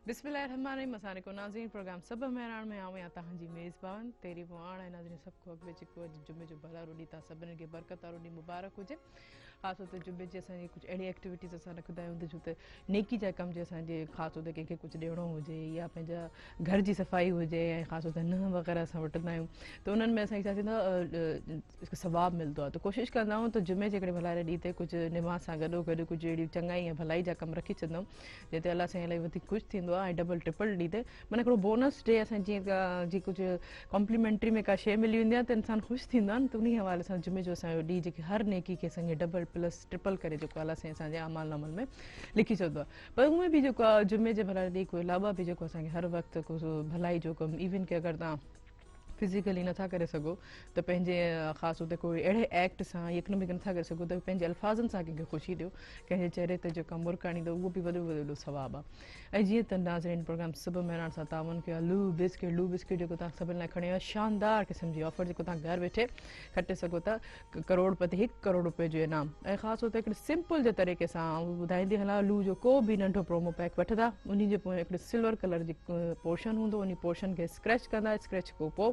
بسم الله الرحمٰن الرحيم السلام عليڪم ناظرين پروگرام صبح مهراڻ ۾ آئون آهيان توهان جي ميزبان تيري پواڻ ۽ ناظرين سڀ کان اڳ ۾ جيڪو اڄ جمعي جو ڀلارو ڏينهن توهان سڀني کي برڪت وارو ڏينهن مبارڪ هجي. خاص طور تي جمعي جي اسان جي ڪجهه اهڙي ايڪٽيوٽيز اسان رکندا آهيون ته جو ته نيڪي جا ڪم جي اسان جي خاص طور تي ڪنهن کي ڪجهه ڏيڻو هجي يا پنهنجا گهر جي صفائي هجي ۽ خاص طور تي ننهن وغيره اسان وٽندا آهيون ته انهن ۾ اسان کي ڇا ٿيندو آهي ثواب ملندو آهي ته ڪوشش ڪندا آهيون ته جمعي جي هڪڙي ڀلاري ڏينهن تي ڪجهه نماز سان گڏو گڏ ڪجهه اهڙي چڱائي ۽ ڀلائي جا ڪم رکي ڇڏندا آهيون جنهن تي الله سائين الاهي وڌيڪ خوش ٿيندو آهي ۽ ڊبل ٽرپل ڏينهن تي معنيٰ هڪڙو بونس ڊي اسان جيئن جي ڪجهه ڪمپليمينٽري ۾ ڪا شيء ملي ويندي آهي ته انسان خوش ٿيندو آهي ته انهي حوالي سان جمعي جو اسان جو ڏينهن جيڪي هر نيڪي کي اسان کي ڊبل پلس ٽرپل ڪري جيڪو الله سائين اسان جي اعمال نامن ۾ لکي ڇڏندو آهي پر اونئن به جيڪو آهي جمعي جي ڀلاري ڏينهن کان علاوه به جيڪو اسان کي هر وقت ڀلائي جو ڪم ايون ڪي اگر توهان فزيڪلي نٿا ڪري سگهو ته پنهنجي خاص طور تي ڪوئي اهڙي ايڪٽ سان يا اڪنامڪ نٿا ڪري سگهو ته پنهنجي الفاظن سان ڪنهن کي خوشي ڏيو ڪنهن جي چهري تي جيڪا مرڪ آڻيندو اهو به وڏو وڏو ثواب آهي ۽ جيئن ته ناظرين پروگرام صبح مهراڻ سان تعاون ڪيو آهي لو بسڪيٽ لو بسڪيٽ جيڪو توهان سڀني لاء کڻي آيو آهي شاندار قسم جي آفر جيڪو توهان گهر ويٺي کٽي سگهو ٿا ڪروڙ پتي هڪ ڪروڙ روپيه جو انعام ۽ خاص طور تي هڪڙي سمپل جي طريقي سان آئون ٻڌائيندي هلان لو جو ڪو به ننڍو پرومو پيڪ وٺندا انهي جي پويان هڪڙي سلور ڪلر جي پورشن هوندو انهي پورشن کي اسڪريچ ڪندا اسڪريچ کان پوء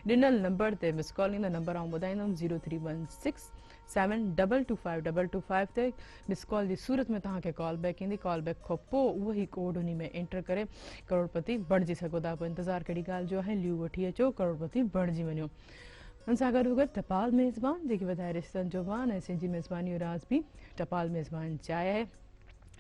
ڏنل نمبر تي مس ڪال ايندا نمبر آئون ٻڌائيندم zero three one six seven double two five double two five تي مس ڪال جي صورت ۾ توهان کي ڪال بيڪ ايندي ڪال بيڪ کان پوء اهو ئي ڪوڊ انهي ۾ انٽر ڪري ڪروڙ پتي بڻجي سگهو ٿا پوء انتظار ڪهڙي ڳالهه جو آهي ليو وٺي اچو ڪروڙ پتي بڻجي وڃو ان سان گڏوگڏ ٽپال ميزبان جيڪي وڌائي رشتن جو مان ۽ سنڌي ميزباني جو راز به ٽپال ميزبان چاء آهي.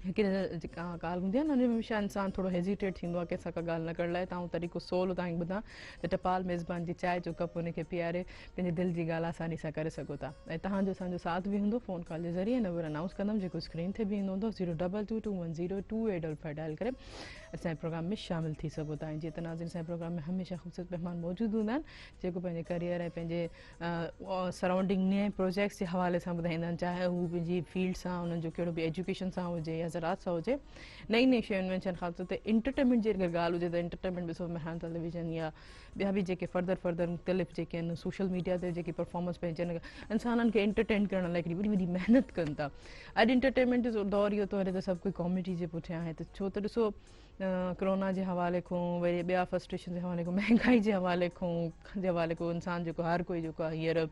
هڪ جيڪا ڳالهه هوندي آهي نه ان ۾ هميشه انسان ٿورو هيزيٽيٽ ٿيندو آهي ڪنهن سان ڪا ڳالهه نه ڪرڻ لاء ته آئون طريقو سولو توهان کي ٻڌان ته ٽپال ميزبان جي چاء جو ڪپ ان کي پياري پنهنجي دل جي ڳالهه آساني سان ڪري سگهو ٿا ۽ توهان جو اسان جو ساٿ به هوندو فون ڪال جي ذريعي نمبر انائونس ڪندم جيڪو اسڪرين تي به ايندو هوندو zero double two two one zero two eight double five dial ڪري اسان جي پروگرام ۾ شامل ٿي سگهو ٿا ۽ جيئن ته ناظرين اسان جي پروگرام ۾ هميشه خوبصورت مهمان موجود هوندا آهن جيڪو پنهنجي ڪريئر ۽ پنهنجي سرائونڊنگ نئين پروجيڪٽس جي حوالي سان ٻڌائيندا آهن چاهي هو پنهنجي فيلڊ سان انهن جو ڪهڙو به ايجوڪيشن سان هجي يا زراعت سان هجي نئين نئين شيون انوينشن خاص طور تي انٽرٽينمينٽ جي اگر ڳالهه هجي ته انٽرٽينمينٽ ڏسو مهراڻ ٽيليويزن يا ٻيا به جيڪي فردر فردر مختلف جيڪي آهن سوشل ميڊيا تي جيڪي پرفارمنس پنهنجن انسانن کي انٽرٽين ڪرڻ لاء هڪڙي وڏي وڏي محنت ڪن ٿا اڄ انٽرٽينمينٽ جو دور اهو ٿو هلي ته سڀ ڪوئي ڪاميڊي جي پٺيان آهي ته ڇو ته ڏسو ڪرونا جي حوالي کون وري ٻيا فرسٽريشن جي حوالي کون مهنگائي جي حوالي کون جي حوالي کون انسان جيڪو هر ڪوئي جيڪو آهي هينئر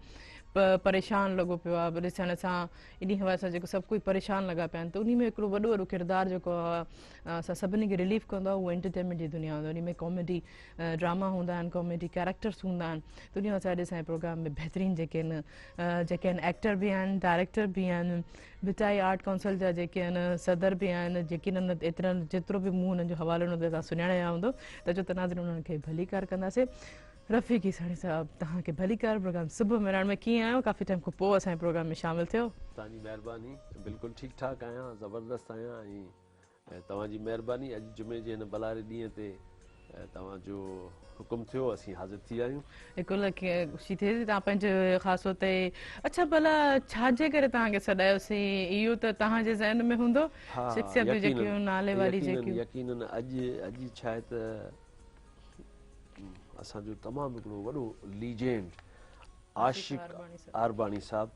پريشان لڳو پيو آهي ڏسڻ سان انهي حوالي سان جيڪو سڀ ڪوئي پريشان لڳا پيا آهن ته انهي ۾ هڪڙو وڏو وڏو ڪردار جيڪو آهي اسان سڀني کي رليف ڪندو آهي اهو انٽرٽينمينٽ جي دنيا هوندو آهي انهي ۾ ڪاميڊي ڊراما هوندا آهن ڪاميڊي ڪيريڪٽرس هوندا آهن ته انهي حوالي سان اڄ اسان جي پروگرام ۾ بهترين جيڪي آهن جيڪي آهن ايڪٽر به آهن ڊائريڪٽر به آهن ڀٽائي آرٽ ڪائونسل جا جيڪي آهن صدر به آهن يقينن ايترن جيترو به مون انهن جو حوالو ڏنو ته توهان سڃاڻي ويا هوندو ته اچو ته ناظرين انهن کي ڀليڪار ڪنداسين رفيق عيساڻي صاحب توهان کي ڀليڪار پروگرام صبح مهراڻ ۾ ڪيئن آهيو ڪافي ٽائيم کان پوء اسان جي پروگرام ۾ شامل ٿيو. توهان جي مهرباني بلڪل ٺيڪ ٺاڪ آهيان زبردست آهيان ۽ توهان جي مهرباني اڄ جمعي جي هن ڀلاري ڏينهن تي توهان جو حڪم ٿيو اسين حاضر ٿي ويا آهيون. بلڪل خوشي ٿئي ٿي توهان پنهنجي خاص طور تي اڇا ڀلا ڇا جي ڪري توهان کي سڏايوسين اهو ته توهان جي ذهن ۾ هوندو شخصيتون جيڪيون نالي واري جيڪيون. يقينن اڄ اڄ ڇا آهي ته اسان جو تمام هڪڙو وڏو ليجينڊ عاشق عارباڻي صاحب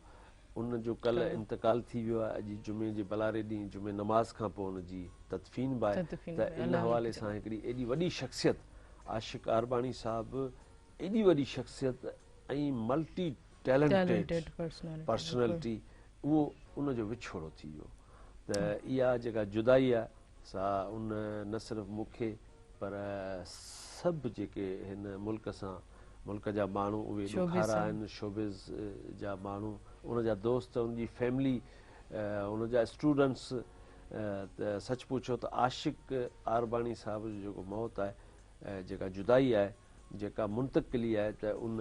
ان جو ڪلهه انتقال ٿي ويو آهي، اڄ جمعي جي ڀلاري ڏينهن جمعي نماز کان پوء ان جي تدفين به آهي ته ان حوالي سان هڪڙي ايڏي وڏي شخصيت عاشق عارباڻي صاحب ايڏي وڏي شخصيت ۽ ملٽي ٽيلنٽيڊ پرسنلٽي اهو ان جو وڇوڙو ٿي ويو ته اها جيڪا جدائي آهي سا ان نه صرف مون کي پر سڀ جيڪي هن ملڪ سان ملڪ جا ماڻهو اهي ڏکارا آهن شوبز جا ماڻهو ان جا دوست ان جي فيملي ان جا اسٽوڊنٽس ته سچ پڇو ته عاشق عارباڻي صاحب جو جيڪو موت آهي جيڪا جدائي آهي جيڪا منتقلي آهي ته ان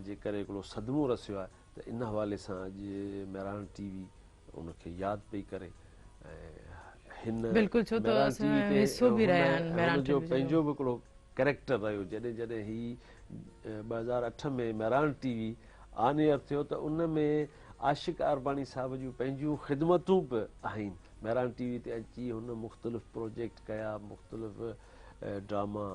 جي ڪري هڪڙو صدمو رسيو آهي ته ان حوالي سان اڄ مهراڻ ٽي وي ان کي ياد پئي ڪري ۽ هن بلڪل ڇو ته مهراڻ ٽي وي اسان تي حصو به رهيا آهن هن مهراڻ هن ٽي جو وي جو پنهنجو به هڪڙو ڪريڪٽر رهيو جڏهن جڏهن هي 2008 ۾ Mehran T V on air ٿيو ته ان ۾ عاشق عارباڻي صاحب جون پنهنجون خدمتون به آهن مهراڻ ٽي وي تي اچي هن مختلف پروجيڪٽ ڪيا مختلف ڊراما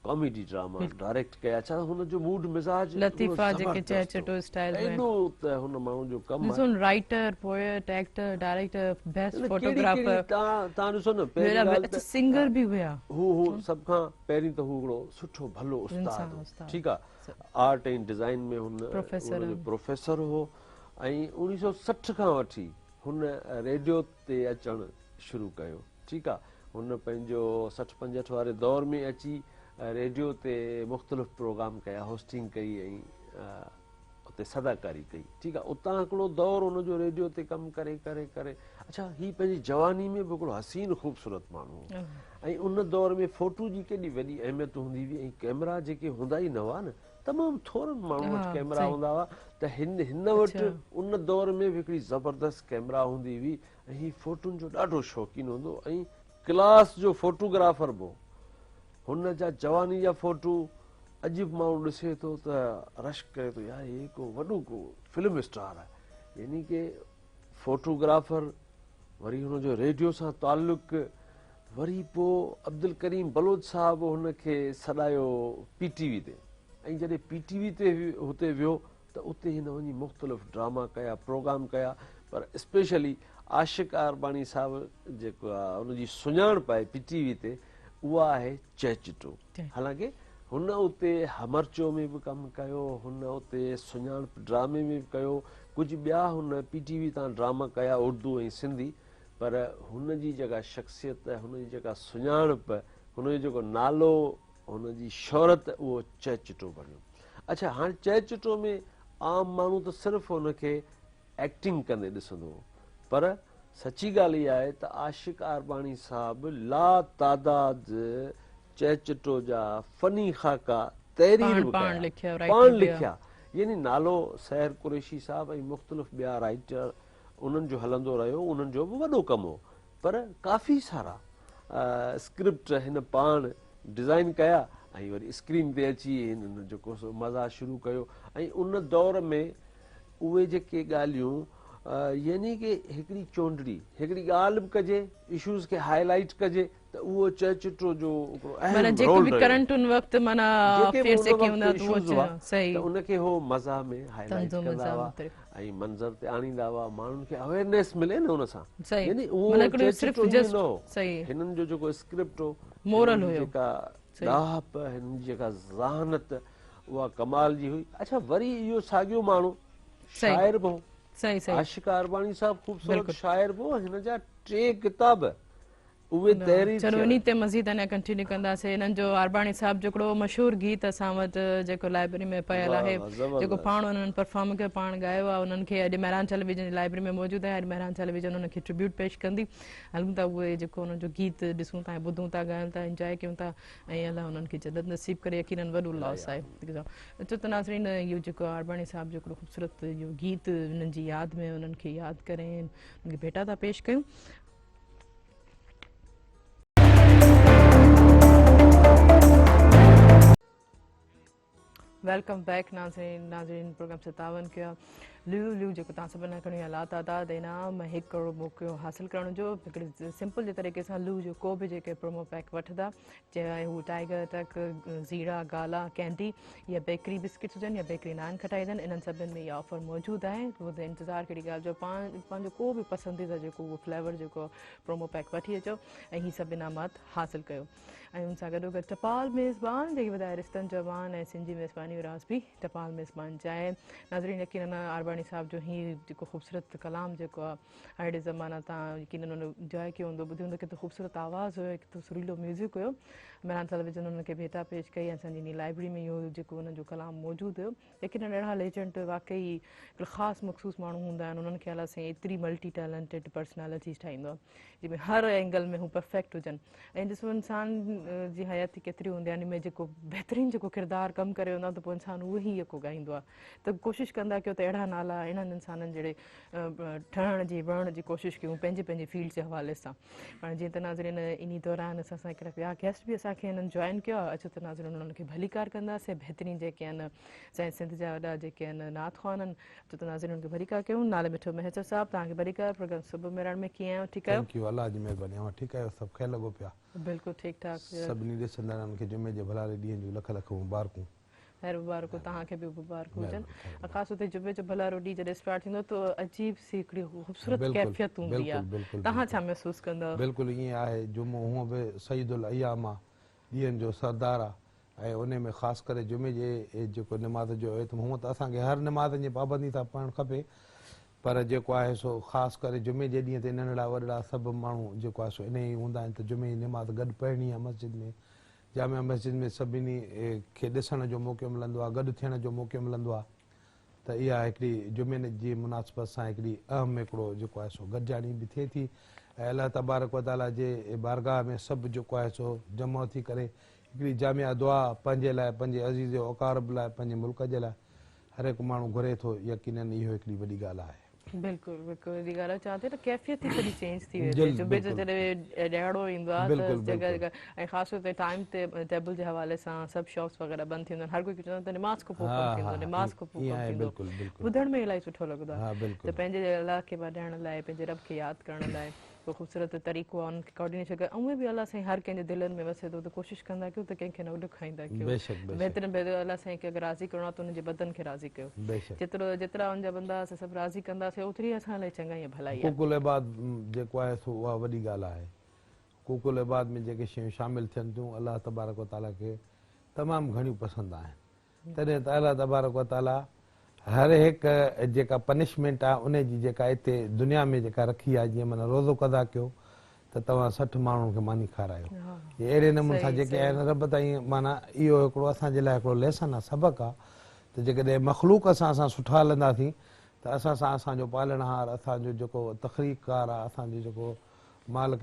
ڪاميڊي ڊراما ڊائريڪٽ ڪيا. ڇا هن جو موڊ مزاج لطيفا جيڪي چئه چٽو اسٽائل ۾. ايڏو ته هن ماڻهو جو ڪم آهي. ڏسو writer, poet, actor, director, best photographer. توهان ڏسو نه پهرين ڳالهه ته سنگر به هيا. هو هو سڀ کان پهرين ته هو هڪڙو سٺو ڀلو استاد هو ٺيڪ آ. آرٽ ۽ ڊزائين ۾ هن جو پروفيسر هو ۽ 1960 کان وٺي هن ريڊيو تي اچڻ شروع ڪيو ٺيڪ آ. هن پنهنجو 60 65 واري دور ۾ اچي ريڊيو تي مختلف پروگرام ڪيا، هوسٽنگ ڪئي ۽ اتي صداڪاري ڪئي ٺيڪ آ. اتان هڪڙو دور هن جو ريڊيو تي ڪم ڪري ڪري ڪري اڇا هي پنهنجي جواني ۾ به هڪڙو حسين خوبصورت ماڻهو هو ۽ ان دور ۾ فوٽو جي ڪيڏي وڏي اهميت هوندي هئي ۽ ڪئميرا جيڪي هوندا ئي نه هئا نه تمام ٿورن ماڻهن وٽ ڪئميرا هوندا هئا ته هن هن وٽ ان دور ۾ به هڪڙي زبردست ڪئميرا هوندي هئي ۽ هي فوٽن جو ڏاڍو شوقين هوندو ۽ ڪلاس جو فوٽوگرافر به هو. هن جا جواني جا فوٽو اڄ به ماڻهو ڏسي ٿو ته رشڪ ڪري ٿو يار هي ڪو وڏو ڪو فلم اسٽار آهي. يعني ڪي فوٽوگرافر وري هن جو ريڊيو سان تعلق وري پوء عبدالڪريم بلوچ صاحب هن کي سڏايو پي ٽي وي تي ۽ جڏهن پي ٽي وي تي هتي ويو ته اتي هن وڃي مختلف ڊراما ڪيا پروگرام ڪيا پر اسپيشلي عاشق آرباڻي صاحب جيڪو آ ان جي سڃاڻپ آهي پي ٽي وي تي اها آهي چهچٽو حالانڪه هن اتي همرچو ۾ به ڪم ڪيو هن اتي سڃاڻپ ڊرامي ۾ به ڪيو ڪجهه ٻيا هن پي ٽي وي تان ڊراما ڪيا اردو ۽ سنڌي پر هن جي جيڪا شخصيت هن جي جيڪا سڃاڻپ هن جو جيڪو نالو هن جي شهرت اهو چهچٽو بڻيو. اڇا هاڻ چهچٽو ۾ عام ماڻهو ته صرف هن کي ايڪٽنگ ڪندي ڏسندو هو پر سچي ڳالهه اها آهي ته عاشق آرباڻي صاحب لا تعداد چهچٽو جا فني خاڪا تحرير به ڪيا پاڻ لکيا يعني نالو سحر قريشي صاحب ۽ مختلف ٻيا رائيٽر انهن جو هلندو رهيو انهن جو به وڏو ڪم هو پر ڪافي سارا اسڪرپٽ هن پاڻ ڊزائن ڪيا ۽ وري اسڪرين تي اچي هن جيڪو سو مزاح شروع ڪيو ۽ ان دور ۾ اهي جيڪي ڳالهيون يعني ڪي هڪڙي چونڊڙي هڪڙي ڳالهه به ڪجي اشوز کي هائي لائيٽ ڪجي ته اهو چهچٽو جو هڪڙو اهم معنيٰ جيڪو رول به رهيو. ڪرنٽ ان وقت معنيٰ جيڪي به افيئرس ان جيڪي وقت هوندا ته اهو اشوز هئا صحيح ته ان کي هو مزاح ۾ هائي لائيٽ طنز و ڪندا مزاح هئا مختلف ۽ منظر تي آڻيندا هئا ماڻهن کي اويئرنيس ملي نه ان سان صحيح يعني اهو معنيٰ هڪڙو صرف چهچٽو ائين جسٽ نه هو صحيح هنن جو جيڪو اسڪرپٽ هو مورل هنن جي هيو جيڪا صحيح ڏاهپ هنن جي جيڪا ذهانت اها ڪمال جي هئي اڇا وري اهو ساڳيو ماڻهو صحيح شاعر به هو صحيح صحيح عاشق ارباڻي صاحب خوبصورت بلڪل شاعر به هو هن جا 3 ڪتاب اهي تحرير چلو ٿيل انهي تي مزيد اڃا ڪنٽينيو ڪنداسين. انهن جو آرباڻي صاحب جو هڪڙو مشهور گيت اسان وٽ جيڪو لائبرري ۾ پيل آهي جيڪو پاڻ انهن پرفارم ڪيو پاڻ ڳايو آهي انهن کي اڄ مهراڻ ٽيليويزن جي لائبرري ۾ موجود آهي اڄ مهراڻ ٽيليويزن انهن کي ٽربيوٽ پيش ڪندي هلون ٿا اهي جيڪو انهن جو گيت ڏسون ٿا ۽ ٻڌون ٿا ڳايون ٿا انجوائي ڪيون ٿا ۽ الله انهن کي جنت نصيب ڪري يقينن وڏو لاس آهي اچو ته ناظرين اهو جيڪو آرباڻي صاحب جو هڪڙو خوبصورت اهو گيت انهن جي ياد ۾ انهن کي ياد ڪري انهن کي ڀيٽا ٿا پيش ڪيون. Welcome back ناظرين ناظرين پروگرام سان تعاون ڪيو ليو ليو جيڪو تان سڀني کڻي آ لاتعداد انعام 1 ڪروڙ موقعو حاصل ڪرڻ جو هڪڙي سمپل جي طريقي سان ليو جو ڪو به جيڪي پرومو پيڪ وٺندا چاهي هو ٽائيگر ٽڪ زيرا گالا ڪينڊي يا بيڪري بسڪٽس هجن يا بيڪري نان کٽائي هجن انهن سڀني ۾ اها آفر موجود آهي پوء انتظار ڪهڙي ڳالهه جو پنهنجو ڪو به پسنديده جيڪو اهو فليور جيڪو پرومو پيڪ وٺي اچو ۽ هي سڀ انعامات حاصل ڪيو ۽ ان سان گڏو گڏ ٽپال ميزبان جيڪي وڌائي رشتن جو مان ۽ سنڌ جي ميزباني جو راز به ٽپال ميزبان چاهي ناظرين يقينن آرباڻي صاحب جو هي جيڪو خوبصورت ڪلام جيڪو آهي هڙي زمانه تان يقينن ان انجوائي ڪيو هوندو ٻڌو هوندو ڪيترو خوبصورت آواز هيو ڪيترو سريلو ميوزڪ هيو مهراڻ ٽيليويزن انهن کي ڀيٽا پيش ڪئي اسان جي لائبريري ۾ اهو جيڪو انهن جو ڪلام موجود هيو يقينن اهڙا ليجنڊ واقعي هڪڙا خاص مخصوص ماڻهو هوندا آهن انهن کي الله سائين ايتري ملٽي ٽيلنٽيڊ پرسنالٽيز ٺاهيندو آهي جنهن ۾ هر اينگل ۾ هو پرفيڪٽ هجن ۽ ڏسو انسان جي حياتي ڪيتري هوندي آهي ان ۾ جيڪو بهترين جيڪو ڪردار ڪم ڪري ويندو آهي ته پوء انسان اهو ئي يڪو ڳائيندو آهي ته ڪوشش ڪندا ڪيو ته اهڙا نالا اعليٰ اهڙن انسانن جهڙي ٺهڻ جي بڻڻ جي ڪوشش ڪيون پنهنجي پنهنجي فيلڊ جي حوالي سان. پاڻ جيئن ته ناظرين انهي دوران اسان سان هڪڙا ٻيا گيسٽ به اسان کي هنن جوائن ڪيو آهي، اچو ته ناظرين انهن کي ڀليڪار ڪنداسين. بهترين جيڪي آهن اسان جي سنڌ جا وڏا جيڪي آهن نعت خوان آهن، اچو ته ناظرين انهن کي ڀليڪار ڪيون. نالي مٺو مهيسر صاحب توهان کي ڀليڪار پروگرام صبح مهراڻ ۾ ڪيئن آهيو ٺيڪ آهيو؟ Thank you الله جي مهرباني اوهان ٺيڪ آهيو سڀ خير لڳو پيو آهي. بلڪل ٺيڪ ٺاڪ. سڀني ڏسندڙن کي جمعي جي ڀلاري ڏينهن جون لک لک مبارڪون. خير مبارڪون توهان کي به مبارڪون هجن. خاص طور تي جمعي جو ڀلارو ڏينهن جڏهن اسٽارٽ ٿيندو ته عجيب سي هڪڙي خوبصورت ڪيفيت هوندي آهي. توهان ڇا محسوس ڪندا؟ بلڪل ائين آهي جمعو هونء به سيد الايام آ ڏينهن جو سردار آ ۽ انهي ۾ خاص ڪري جمعي جي جيڪو نماز جو اهتمام هونء ته اسان کي هر نماز جي پابندي سان پڙهڻ کپي پر جيڪو آهي سو خاص ڪري جمعي جي ڏينهن تي ننڍڙا وڏڙا سڀ ماڻهو جيڪو آهي سو انهي ئي هوندا آهن ته جمعي جي نماز گڏ پڙهڻي آ مسجد ۾ جامع مسجد ۾ سڀني کي ڏسڻ جو موقعو ملندو آهي، گڏ ٿيڻ جو موقعو ملندو آهي ته اها هڪڙي جمعي جي مناسبت سان هڪڙي اهم هڪڙو جيڪو آهي سو گڏجاڻي به ٿئي ٿي ۽ الله تبارڪ و تعاليٰ جي بارگاهه ۾ سڀ جيڪو آهي سو جمع ٿي ڪري هڪڙي جامع دعا پنهنجي لاء پنهنجي عزيز و اقارب لاء پنهنجي ملڪ جي لاء هر هڪ ماڻهو گهري ٿو يقينن اهو هڪڙي وڏي ڳالهه آهي. بلڪل بلڪل وڏي ڳالهه آهي چوان ٿي نه ڪيفيت ئي سڄي چينج ٿي ويندي آهي جمعي جو جڏهن ڏهاڙو ايندو آهي ته جڳهه جڳهه ۽ خاص طور تي ٽائيم تي ٽيبل جي حوالي سان سڀ شاپس وغيره بند ٿينديون آهن هر ڪوئي چوندو آهي ته نماز کان پوء ڪم ٿيندو نماز کان پوء ڪم ٿيندو ٻڌڻ ۾ الاهي سٺو لڳندو آهي ته پنهنجي الله کي ٻاڏائڻ لاء پنهنجي رب کي ياد ڪرڻ لاء ڪو خوبصورت طريقو آهي انهن کي ڪوآرڊينيشن ڪري اونئن به الله سائين هر ڪنهن جي دلن ۾ وسي ٿو ته ڪوشش ڪندا ڪيو ته ڪنهن کي نه ڏکائيندا ڪيو بهترين بهتر الله سائين کي اگر راضي ڪرڻو آهي ته انهن جي بدن کي راضي ڪيو جيترو جيترا ان جا بندا اسان سڀ راضي ڪنداسين اوتري اسان لاء چڱائي ۽ ڀلائي آهي. حقوق العباد جيڪو آهي سو اها وڏي ڳالهه آهي. حقوق العباد ۾ جيڪي شيون شامل ٿين ٿيون الله تبارڪ و تعاليٰ کي تمام گهڻيون پسند آهن. تڏهن ته الله تبارڪ و تعاليٰ هر هڪ جيڪا پنشمينٽ آهي انهي جي جيڪا هتي دنيا ۾ جيڪا رکي آهي جيئن معنيٰ روزو قضا ڪيو ته توهان 60 ماڻهن کي ماني کارايو جي اهڙي نموني سان جيڪي آهن رب تائين معنيٰ اهو هڪڙو اسان جي لاء هڪڙو ليسن آهي سبق آهي ته جيڪڏهن مخلوق سان اسان سٺا هلنداسين ته اسان سان اسان جو پالڻهار اسان جو جيڪو تخليقڪار آهي اسان جو جيڪو مالڪ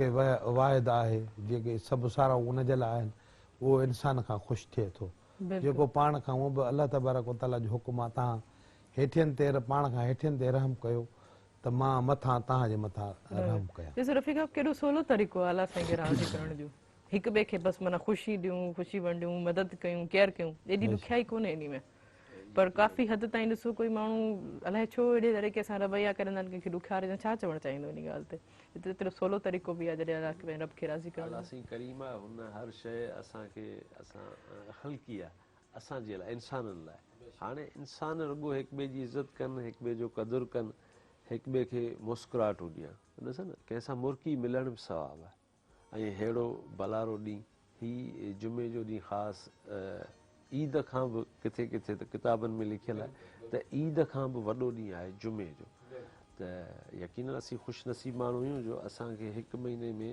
واحد آهي جيڪي سڀ ساراهون ان جي لاء آهن اهو انسان کان خوش ٿئي ٿو. جيڪو پاڻ کان هونء به الله تبارڪ و تعاليٰ جو حڪم آهي تهان هيٺين تي پاڻ کان هيٺين تي رحم ڪيو ته مان مٿان تهان جي مٿان رحم ڪيان. ڏسو رفيق صاحب ڪيڏو سولو طريقو آهي الله سائين کي راضي ڪرڻ جو هڪ ٻئي کي بس معنيٰ خوشي ڏيون خوشي ونڊيون مدد ڪيون ڪيئر ڪيون ايڏي ڏکيائي ڪونهي انهي ۾ پر ڪافي حد تائين ڏسو ڪوئي ماڻهو الائي ڇو اهڙي طريقي سان رويا ڪريندا آهن ڪنهن کي ڏکاريندا ڇا چوڻ چاهيندو انهي ڳالهه تي ايترو ايترو سولو طريقو به آهي جڏهن الله کي پنهنجي رب کي راضي ڪرڻ الله سائين ڪريم آهي هن هر شيء اسان کي اسان خلقي آهي اسان جي لاء انسانن لاء هاڻي انسان رڳو هڪ ٻئي جي عزت ڪن هڪ ٻئي جو قدر ڪن هڪ ٻئي کي مسڪراهٽون ڏين ڏسو نه ڪنهن سان مرڪي ملڻ به ثواب آهي ۽ ههڙو ڀلارو ڏينهن، هي جمعي جو ڏينهن خاص عيد کان به ڪٿي ڪٿي ته ڪتابن ۾ لکيل آهي ته عيد کان به وڏو ڏينهن آهي جمعي جو ته يقينن اسين خوش نصيب ماڻهو آهيون جو اسان کي هڪ مهيني ۾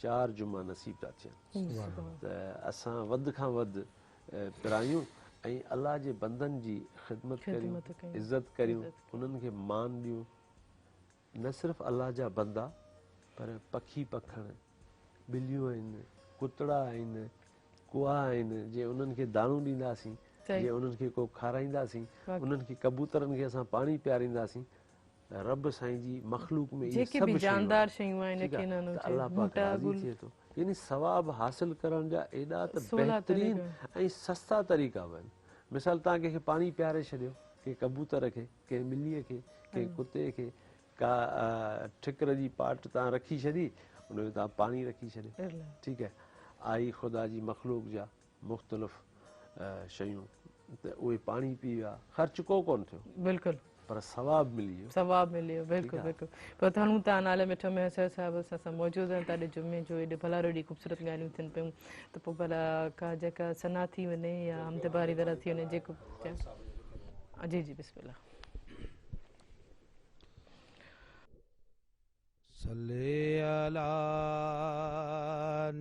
4 جمعا نصيب ٿا ٿين ته اسان وڌ کان وڌ پرايون ۽ الله جي بندن جي خدمت ڪريون عزت ڪريون انهن کي مان ڏيون. نه صرف الله جا بندا پر پکي پکڻ، ٻليون آهن، ڪتڙا آهن، ڪوئا آهن، جي انهن کي داڻو ڏينداسين، جي انهن کي ڪو کارائينداسين، انهن کي ڪبوترن کي اسان پاڻي پيارينداسين، رب سائين جي مخلوق ۾ اهي سڀ شيون آهن، ٺيڪ آهي ته الله پاڪ راضي ٿئي ٿو. يعني ثواب حاصل ڪرڻ جا ايڏا ته بهترين ۽ سستا طريقا به آهن. مثال توهان ڪنهن کي پاڻي پياري ڇڏيو، ڪنهن ڪبوتر کي، ڪنهن ٻليء کي، ڪنهن ڪتي کي ڪا ٺڪر جي پاٽ تان رکي ڇڏي، ان ۾ تان پاڻي رکي ڇڏيو، ٺيڪ آهي. آئي خدا جي مخلوق جا مختلف شيون ته اهي پاڻي پي ويا، خرچ ڪو ڪونه ٿيو. بلڪل. پر ثواب ملي ويو. ثواب ملي ويو بلڪل بلڪل. پر ٿانون تان نالي مٺو مهيسر صاحب اسان سان موجود آهن ته اڄ جمعي جو ايڏو ڀلارو ايڏي خوبصورت ڳالهيون ٿين پيون ته پوء ڀلا ڪا جيڪا ثنا ٿي وڃي يا حمد باري تعاليٰ ٿي وڃي جيڪو جي جي بسم الله. صلي علي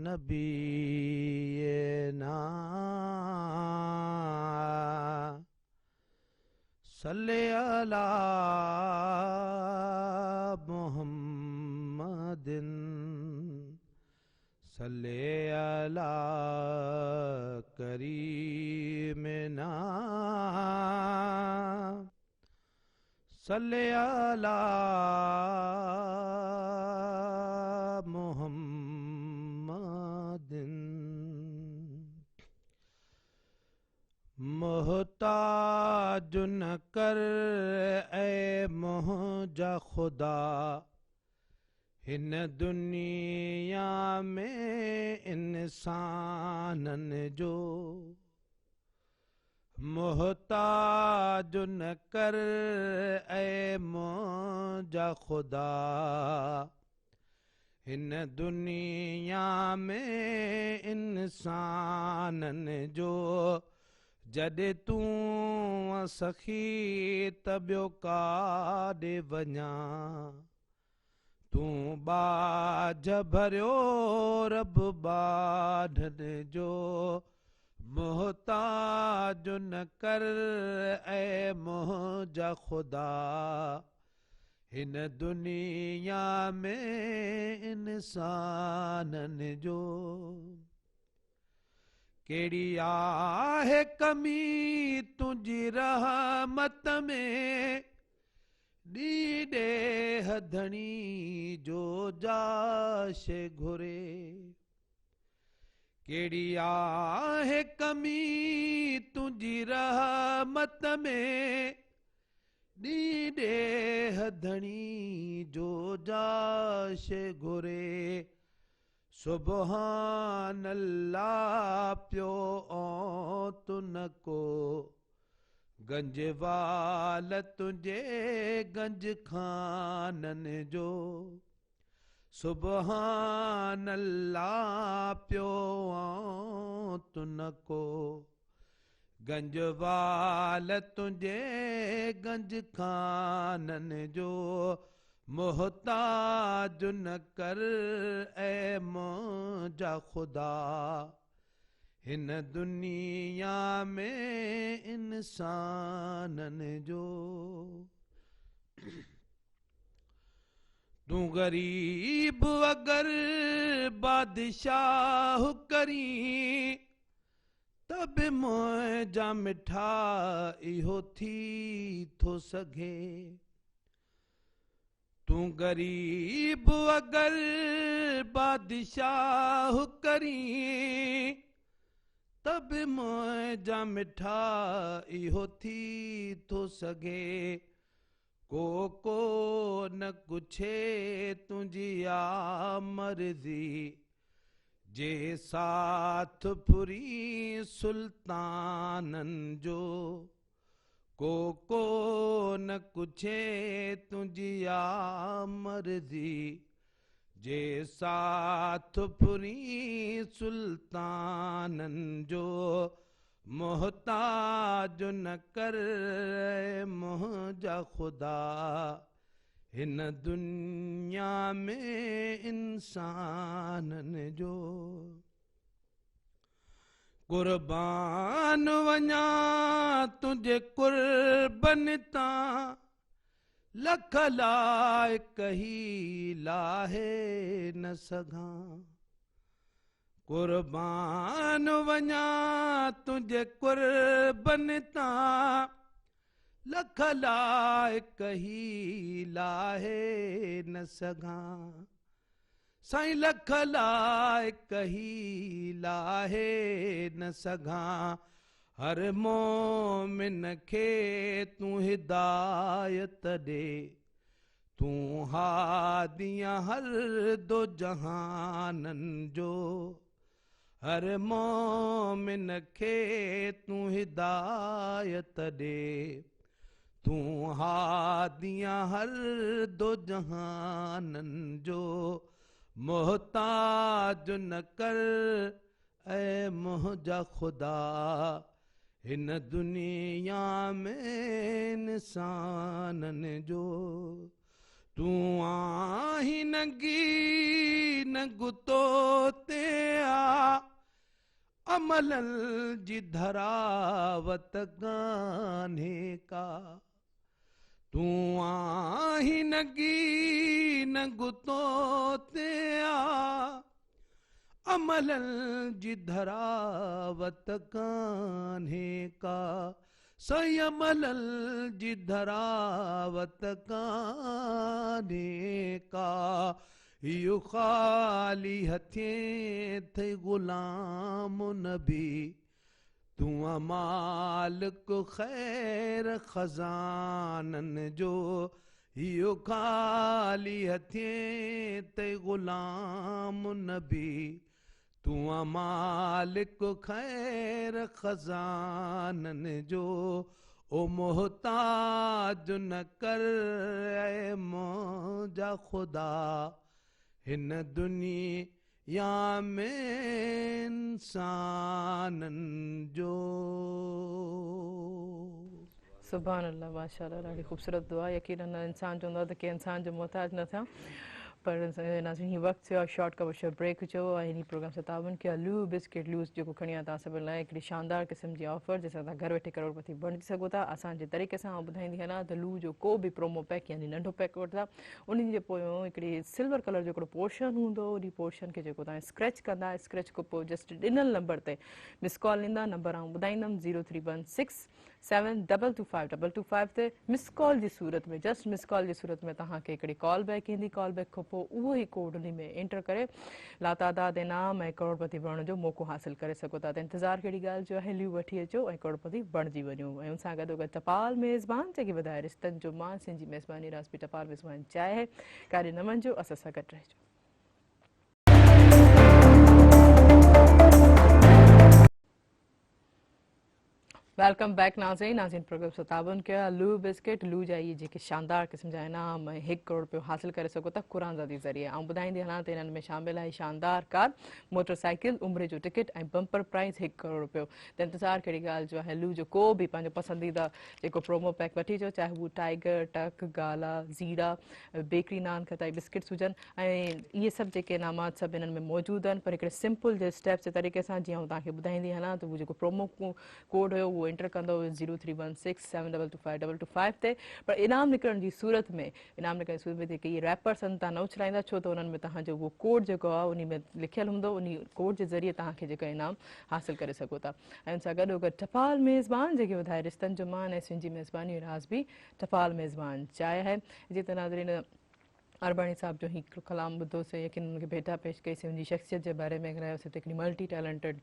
نبينا صلي علي محمد صلي علي ڪريمنا. صل علي محمد. محتاج نه ڪر اي منهنجا خدا هن دنيا ۾ انسانن جو. محتاج نه ڪر اي منهنجا خدا هن دنيا ۾ انسانن جو. جڏهن تون سخي ته ٻيو ڪاڏي وڃان، تون ٻاجهه ڀريو رب ٻانهن جو. محتاج نه ڪر اي منهنجا خدا هن دنيا ۾ انسانن جو. ڪهڙي آهي ڪمي تنهنجي رحمت ۾، ڏينهن ڏيهه ڌڻي جو جاش گهري. ڪهڙي آهي ڪمي تنهنجي رحمت ۾، ڏينهن ڏيهه ڌڻي جو جاش گهري. سبحان الله پيو اوت نه ڪو گنج وال تنهنجي گنج خانن جو. سبحان الله پيو اوت نه ڪو گنج وال تنهنجي گنج خانن جو. محتاج نه ڪر اي منهنجا خدا هن دنيا ۾ انسانن جو. تون غريب اگر بادشاهه ڪرين ته به منهنجا مٺا اهو ٿي ٿو سگهي. تون غريب اگر بادشاهه ڪرين ته به منهنجا مٺا اهو ٿي ٿو سگهي. ڪو ڪو نه پڇي تنهنجي آ مرضي، جي ساٿ ڦرين سلطانن جو. ڪو ڪو نه پڇي تنهنجي آ مرضي، جي ساٿ ڦرين سلطانن جو. محتاج نه ڪر منهنجا خدا هن دنيا ۾ انسانن جو. قربان وڃان تنهنجي قربن تان، لک لائق هي لاهي نه سگهان. قربان وڃان تنهنجي قربن تان، لک لائق هي لاهي نه سگهان. سائين لک لائق هي لاهي نه سگهان. هر مومن کي تون هدايت ڏي، تون هاديان هر دو جهانن جو. هر مومن کي تون هدايت ڏي، تون هاديان هر دو جهانن جو. محتاج نه ڪر اي منهنجا خدا هن دنيا ۾ انسانن جو. تون آهين ننگي ننگ تو تي آ عملن جي ڌراوت ڪانهي ڪا. تون آهين ننگي ننگ تو تي آ عملن جي ڌراوت ڪانهي ڪا. سائين عملن جي ڌراوت ڪانهي ڪا. اهو خالي هٿين ٿئي غلام نبي تون آن مالڪ خير خزانن جو اهو خالي هٿين ٿئي غلام نبي تون آن مالڪ خير خزانن جو او محتاج نه ڪر اي منهنجا خدا هن دنيا ۾ انسانن جو. سبحان الله ماشاءالله ڏاڍي خوبصورت دعا يقينن انسان چوندو آهي ته ڪنهن انسان جو محتاج نه ٿيان پر ناظرين هي وقت ٿيو آهي شارٽ ڪمرشل بريڪ جو ۽ هن پروگرام سان تعاون ڪيو آهي لو بسڪيٽ لوز جيڪو کڻي آيو توهان سڀني لاء هڪڙي شاندار قسم جي آفر جنهن سان توهان گهر ويٺي ڪروڙپتي بڻجي سگهو ٿا آسان جي طريقي سان آئون ٻڌائيندي هلان ته لو جو ڪو به پرومو پيڪ يعني ننڍو پيڪ وٺندا انهي جي پويون هڪڙي سلور ڪلر جو هڪڙو پورشن هوندو انهي پورشن کي جيڪو توهان اسڪريچ ڪندا اسڪريچ کان پوء جسٽ ڏنل نمبر تي مس ڪال ڏيندا نمبر آئون ٻڌائيندم zero three one six seven double two five double two five تي مس ڪال جي صورت ۾ جسٽ مس ڪال جي صورت ۾ توهان کي هڪڙي ڪال بيڪ ايندي ڪال بيڪ کان پوء اهو ئي ڪوڊ انهي ۾ انٽر ڪري لاتعداد انعام ۽ ڪروڙپتي بڻڻ جو موقعو حاصل ڪري سگهو ٿا ته انتظار ڪهڙي ڳالهه جو آهي ليو وٺي اچو ۽ ڪروڙپتي بڻجي وڃو ۽ ان سان گڏوگڏ ٽپال ميزبان جيڪي وڌائي رشتن جو مان سين جي ميزباني راسپي ٽپال ميزبان چاهي ڪاڏي نه وڃجو اسان سان گڏ رهجو. Welcome back ناظرين ناظرين پروگرام سان تعاون ڪيو آهي لو بسڪيٽ لو جا اهي جيڪي شاندار قسم جا انعام ۽ هڪ ڪروڙ رپيو حاصل ڪري سگهو ٿا قرآن زادي ذريعي آئون ٻڌائيندي هلان ته انهن ۾ شامل آهي شاندار ڪار موٽر سائيڪل عمري جو ٽڪيٽ ۽ بمپر پرائز هڪ ڪروڙ رپيو ته انتظار ڪهڙي ڳالهه جو آهي لو جو ڪو به پنهنجو پسنديده جيڪو پرومو پيڪ وٺي اچو چاهي هو ٽائيگر ٽڪ گالا زيرا بيڪري نان کٽائي بسڪٽس هجن ۽ اهي سڀ جيڪي انعامات سڀ انهن ۾ موجود آهن پر هڪڙي سمپل جي اسٽيپس جي طريقي سان جيئن آئون توهان کي ٻڌائيندي هلان ته هو جيڪو پرومو ڪوڊ هيو اهو انٽر ڪندو zero three one six seven double two five double two five تي پر انعام نڪرڻ جي صورت ۾ انعام نڪرڻ جي صورت ۾ جيڪي اهي ريپرس آهن توهان نه اڇلائيندا ڇو ته انهن ۾ توهان جو اهو ڪوڊ جيڪو آهي انهي ۾ لکيل هوندو انهي ڪوڊ جي ذريعي توهان کي جيڪو انعام حاصل ڪري سگهو ٿا ۽ ان سان گڏو گڏ ٽپال ميزبان جيڪي وڌائي رشتن جو مان ۽ سنجي ميزباني راز به ٽپال ميزبان چاهي آهي جي ته ناظرين ارباڻي صاحب جو هي ڪلام ٻڌو سي يقينن ان کي ڀيٽا پيش ڪئي سي ان جي شخصيت جي باري ۾ ڳالهايو سي ته هڪڙي ملٽي ٽيلنٽيڊ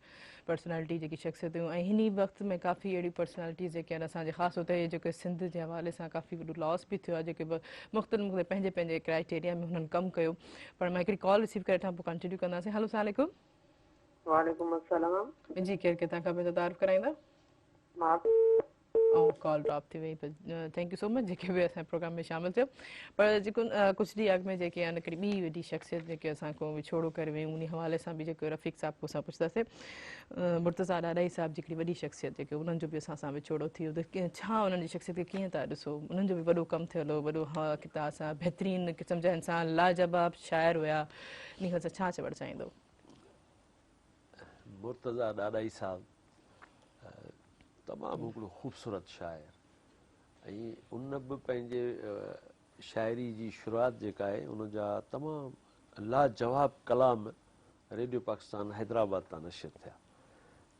پرسنالٽي جيڪي شخصيت هيون ۽ هن ئي وقت ۾ ڪافي اهڙيون پرسنالٽيز جيڪي آهن اسان جي خاص طور تي جيڪي سنڌ جي حوالي سان ڪافي وڏو لاس به ٿيو آهي جيڪي به مختلف مختلف پنهنجي پنهنجي ڪرائيٽيريا ۾ هنن ڪم ڪيو پر مان هڪڙي ڪال رسيو ڪري وٺان پوء ڪنٽينيو ڪنداسين هلو السلام عليڪم. وعليڪم السلام. جي ڪير ڪٿان کان پنهنجو تعارف ڪرائيندا. مان او ڪال ڊراپ ٿي وئي thank you سو مچ جيڪي به اسان پروگرام ۾ شامل ٿيو پر جيڪو ڪجهه ڏينهن اڳ ۾ جيڪي آهن هڪڙي ٻي وڏي شخصيت جيڪي اسان کان وڇوڙو ڪري ويون انهي حوالي سان به جيڪو رفيق صاحب کان اسان پڇنداسين مرتضيٰ ڏاڏاهي صاحب جي هڪڙي وڏي شخصيت جيڪي انهن جو به اسان سان وڇوڙو ٿي ويو ته ڇا انهن جي شخصيت کي ڪيئن ٿا ڏسو انهن جو به وڏو ڪم ٿيل هو وڏو ڪتاب سان بهترين قسم جا انسان لاجواب شاعر هيا انهي حوالي سان ڇا چوڻ چاهيندو مرتضيٰ ڏاڏاهي صاحب تمام هڪڙو خوبصورت شاعر ۽ ان به پنهنجي شاعري جي شروعات جيڪا آهي ان جا تمام لاجواب ڪلام ريڊيو پاڪستان حيدرآباد تان نشر ٿيا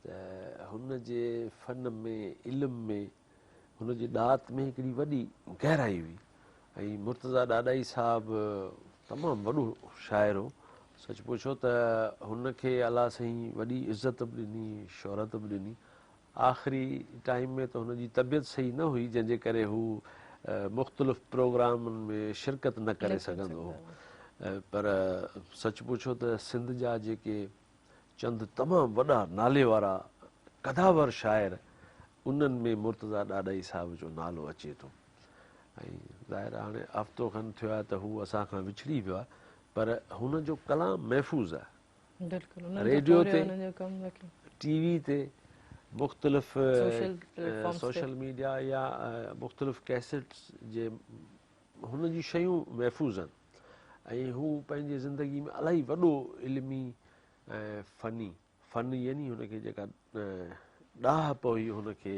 ته هن جي فن ۾ علم ۾ هن جي ڏات ۾ هڪڙي وڏي گهرائي هئي ۽ مرتضيٰ ڏاڏاهي صاحب تمام وڏو شاعر هو. سچ پڇو ته هن کي الله سائين وڏي عزت به ڏني، شهرت به ڏني. آخري ٽائيم ۾ ته هن جي طبيعت صحيح نه هئي جنهن جي ڪري هو مختلف پروگرامن ۾ شرڪت نه ڪري سگهندو هو. پر سچ پڇو ته سنڌ جا جيڪي چند تمام وڏا نالي وارا قداور شاعر انهن ۾ مرتضيٰ ڏاڏاهي صاحب جو نالو اچي ٿو. ۽ ظاهر آهي هاڻي هفتو کن ٿيو آهي ته هو اسان کان وڇڙي ويو آهي پر هن جو ڪلام محفوظ آهي. ريڊيو تي، ٽي وي تي، مختلف سوشل ميڊيا يا مختلف ڪيسٽس جي هن جون شيون محفوظ آهن ۽ هو پنهنجي زندگي ۾ الاهي وڏو علمي ۽ فني فن يعني هن کي جيڪا ڏاهپ هئي هن کي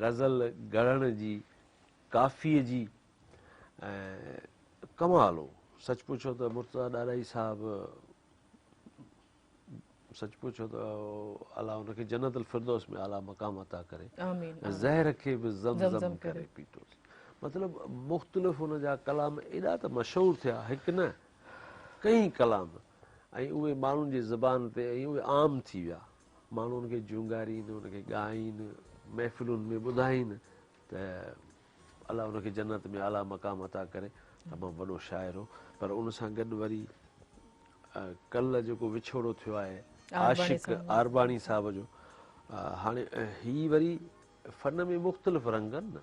غزل گهڙڻ جي ڪافيء جي ڪمال هو. سچ پڇو ته مرتضيٰ ڏاڏاهي صاحب سچ پڇو ته الله ان کي جنت الفردوس ۾ اعليٰ مقام عطا ڪري. آمين. زهر کي به زم زم ڪري پيتوسين. مطلب مختلف ان جا ڪلام ايڏا ته مشهور ٿيا، هڪ نه ڪئين ڪلام، ۽ اهي ماڻهن جي زبان تي ۽ اهي عام ٿي ويا. ماڻهو ان کي جهونگارين، ان کي ڳائين، محفلن ۾ ٻڌائين ته الله ان کي جنت ۾ اعليٰ مقام عطا ڪري. تمام وڏو شاعر هو. پر ان سان گڏ وري ڪلهه جيڪو وڇوڙو ٿيو آهي عاشق عارباڻي صاحب جو، هاڻي هي وري فن ۾ مختلف رنگ آهن نه،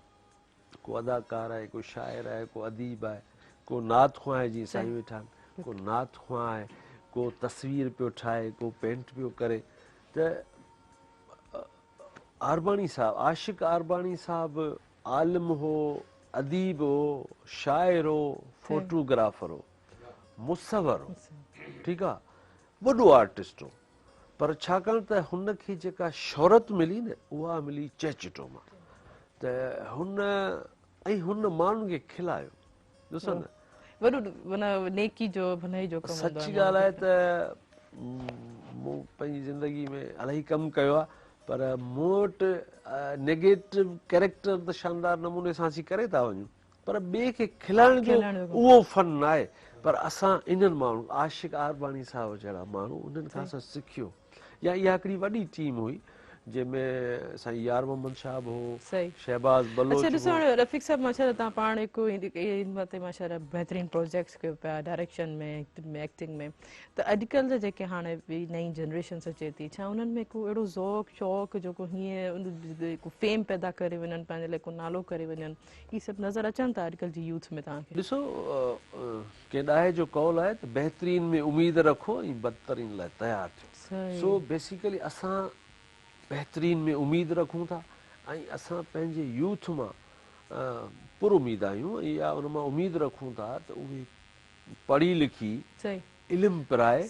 ڪو اداڪار آهي، ڪو شاعر آهي، ڪو اديب آهي، ڪو نعت خوان آهي، جيئن سائين ويٺا آهن، ڪو نعت خوان آهي، ڪو تصوير پيو ٺاهي، ڪو پينٽ پيو ڪري. ته عارباڻي صاحب، عاشق عارباڻي صاحب عالم هو، اديب هو، شاعر هو، فوٽو گرافر هو، مصور هو، ٺيڪ آ، وڏو آرٽسٽ هو، پر ڇاڪاڻ ته هن کي جيڪا شهرت ملي نه اها ملي چهچٽو مان، ته هن ۽ هن ماڻهن کي کلايو. ڏسو نه وڏو معنيٰ نيڪي جو ڀلائي جو ڪم هوندو آهي. سچي ڳالهه آهي ته مون پنهنجي زندگي ۾ الاهي ڪم ڪيو آهي، پر مون وٽ نيگيٽو ڪيريڪٽر ته شاندار نموني سان اسين ڪري ٿا وڃون، پر ٻئي کي کلائڻ جو اهو فن ناهي. پر اسان انهن ماڻهن عاشق عارباڻي صاحب جهڙا ماڻهو انهن کان اسان سکيو، يا اها هڪڙي وڏي ٽيم هئي جنهن ۾ سائين يار محمد شاهه به هو، شهباز بلوچ اڇا ڏسو هاڻي رفيق صاحب ماشاءالله تان پاڻ هڪ ان تي ماشاءالله بهترين پروجيڪٽس ڪيو پيا ڊائريڪشن ۾ ايڪٽنگ ۾ ته اڄڪلهه جا جيڪي هاڻي به نئين جنريشنس اچي ٿي، ڇا انهن ۾ ڪو اهڙو ذوق شوق جو ڪو هيئن ڪو فيم پيدا ڪري وڃن پنهنجي لاء ڪو نالو ڪري وڃن، هي سڀ نظر اچن ٿا اڄڪلهه جي يوٿ ۾ توهان کي؟ ڏسو ڪنهن ڏاهي جو قول آهي ته بهترين ۾ اميد رکو ۽ بدترين لاء تيار ٿيو. سو بيسيڪلي اسان بهترين ۾ اميد رکون ٿا ۽ اسان پنهنجي يوٿ مان پر اميد آهيون ۽ اها ان مان اميد رکون ٿا ته اهي پڙهي لکي علم پرائي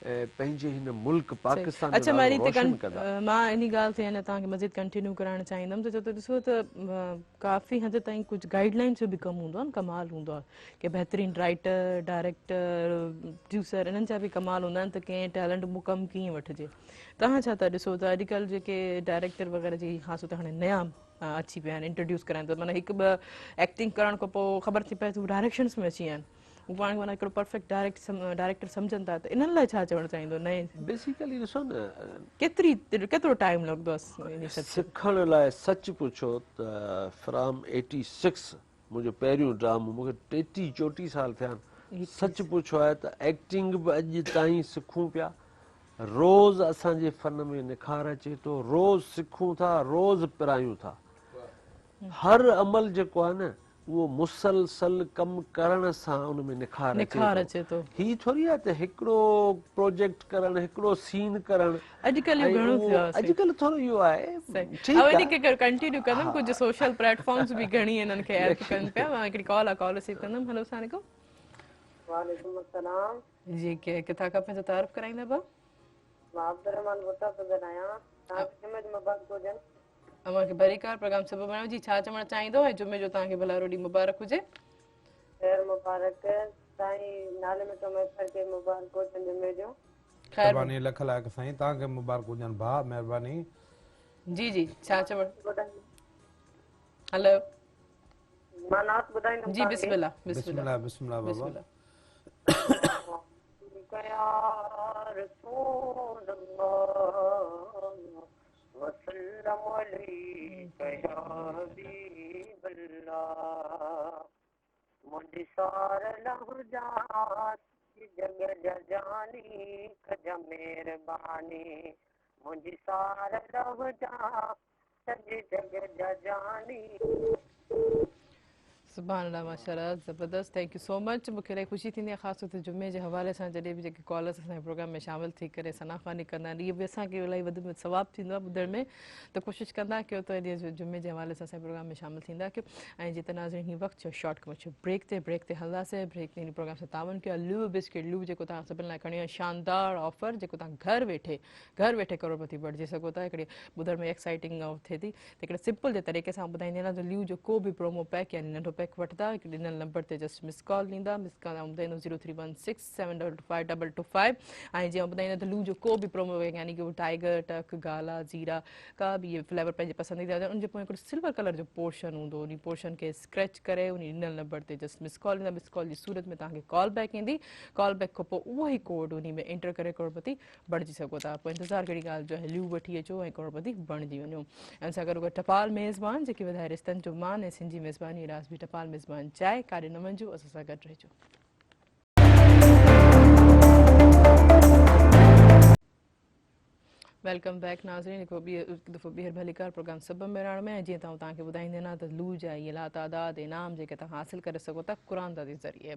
پنهنجي هن ملڪ پاڪستان جو نالو روشن ڪندا. مان انهي ڳالهه تي اڃا توهان کي مزيد ڪنٽينيو ڪرائڻ چاهيندم ته ڇو ته ڏسو ته ڪافي حد تائين ڪجهه گائيڊ لائنز جو به ڪم هوندو آهي نه، ڪمال هوندو آهي ڪي بهترين رائيٽر، ڊائريڪٽر، پروڊيوسر انهن جا به ڪمال هوندا آهن ته ڪنهن ٽيلنٽ مان ڪم ڪيئن وٺجي. توهان ڇا ٿا ڏسو ته اڄڪلهه جيڪي ڊائريڪٽر وغيره جيڪي خاص طور تي هاڻي نيا اچي پيا آهن انٽروڊيوس ڪرائن ٿا، معنيٰ هڪ ٻه ايڪٽنگ ڪرڻ کان پوء خبر ٿي پئي ته هو ڊائريڪشنس ۾ اچي ويا آهن، هو پاڻ کي معنيٰ هڪڙو پرفيڪٽ ڊائريڪٽر سمجهن ٿا، ته انهن لاء ڇا چوڻ چاهيندو نئين؟ بيسيڪلي ڏسو نه ڪيتري ڪيترو ٽائيم لڳندو آهي انهي سڀ سکڻ لاء؟ سچ پڇو ته فرام 86 منهنجو پهريون ڊرامو، مون کي 33 34 سال ٿيا آهن، سچ پڇو آهي ته ايڪٽنگ به اڄ تائين سکون پيا، روز اسان جي فن ۾ نکار اچي ٿو، روز سکون ٿا، روز پرايون ٿا. هر عمل جيڪو آهي نه اهو مسلسل ڪم ڪرڻ سان ان ۾ نکار اچي ٿو. هي ٿوري آهي ته هڪڙو پروجيڪٽ ڪرڻ، هڪڙو سين ڪرڻ. اڄڪلهه اهو گهڻو ٿيو آهي. اڄڪلهه ٿورو اهو آهي. ٺيڪ آهي. ان کي ڪنٽينيو ڪندم، ڪجهه سوشل پليٽ فارمز به گهڻي انهن کي هيلپ ڪن پيا. مان هڪڙي ڪال آهي، ڪال رسيو ڪندم. هلو السلام عليڪم. وعليڪم السلام. جي ڪٿان کان پنهنجو تعارف ڪرائيندا ڀاء؟ مان عبدالرحمان ڀٽو ٿو ڳالهايان. توهان کي جمعي جي مبارڪ هجن. اوهان کي ڀليڪار پروگرام سبب بڻايو. جي ڇا چوڻ چاهيندو ۽ جمعي جو توهان کي ڀلارو ڏينهن مبارڪ هجي. خير مبارڪ سائين نالي مٺو مهيسر کي مبارڪ هجن جمعي جو. خير مھرباني لک لائق سائين توهان کي مبارڪ هجن ڀاء مھرباني. جي جي ڇا چوڻ هلو مان نعت ٻڌائيندم جي بسم الله بسم الله بسم الله بابا. يا رسول الله وسلم عليڪ يا حبيب الله منهنجي سار لهجان جڳ جا جاني ڪج مهرباني منهنجي سار لهجان سڄي جڳ جا جاني. سبحان الله ماشاءالله زبردست thank you سو مچ مونکي الاهي خوشي ٿيندي آهي خاص طور تي جمعي جي حوالي سان جڏهن به جيڪي ڪالرس اسان جي پروگرام ۾ شامل ٿي ڪري ثنا خواني ڪندا آهن اهو به اسان کي الاهي وڌ ۾ ثواب ٿيندو آهي ٻڌڻ ۾ ته ڪوشش ڪندا ڪيو ته اڄ جمعي جي حوالي سان اسان جي پروگرام ۾ شامل ٿيندا ڪيو ۽ جي ته ناظرين هي وقت ٿيو شارٽ ڪمرشل بريڪ تي بريڪ تي هلنداسين بريڪ تي هن پروگرام سان تعاون ڪيو آهي لو بسڪيٽ لو جيڪو توهان سڀني لاء کڻي آيو شاندار آفر جيڪو توهان گهر ويٺي گهر ويٺي ڪروڙپتي بڻجي سگهو ٿا هڪڙي ٻڌڻ ۾ ايڪسائيٽنگ ٿئي ٿي ته هڪڙي سمپل جي طريقي سان ٻڌائيندي هلان ته ليو جو ڪو به پرومو پيڪ يعني ننڍو پيڪ پيڪ وٺندا هڪ ڏنل نمبر تي جسٽ مس ڪال ڏيندا. مس ڪال آئون ٻڌائيندم zero three one six seven double two five double two five ۽ جيئن آئون ٻڌائيندم ته لو جو ڪو به پرومو پيڪ يعني ڪي هو ٽائيگر ٽڪ گالا زيرا ڪا به اهي فليور پنهنجي پسنديده هجن ان جي پويان هڪڙو سلور ڪلر جو پورشن هوندو انهي پورشن کي اسڪريچ ڪري انهي ڏنل نمبر تي جسٽ مس ڪال ڏيندا مس ڪال جي صورت ۾ توهان کي ڪال بيڪ ايندي ڪال بيڪ کان پوء اهو ئي ڪوڊ انهي ۾ انٽر ڪري ڪروڙپتي بڻجي سگهو ٿا پوء انتظار ڪهڙي ڳالهه جو آهي ليو وٺي اچو ۽ ڪروڙپتي بڻجي وڃو ۽ ان سان گڏو گڏ ٽپال ميزبان جيڪي وڌائي رشتن جو مان ۽ سنڌي ميزباني راز به ٽپال ميزبان چاهي ڪاڏي نه وڃجو اسان سان گڏ رهجو. Welcome back ناظرين هڪ دفعو ٻيهر ڀليڪار پروگرام سبب مهراڻ ۾ ۽ جيئن ته آئون توهان کي ٻڌائيندي آهيان ته لو جا اهي لاتعداد انعام جيڪي توهان حاصل ڪري سگهو ٿا قرآن دادي ذريعي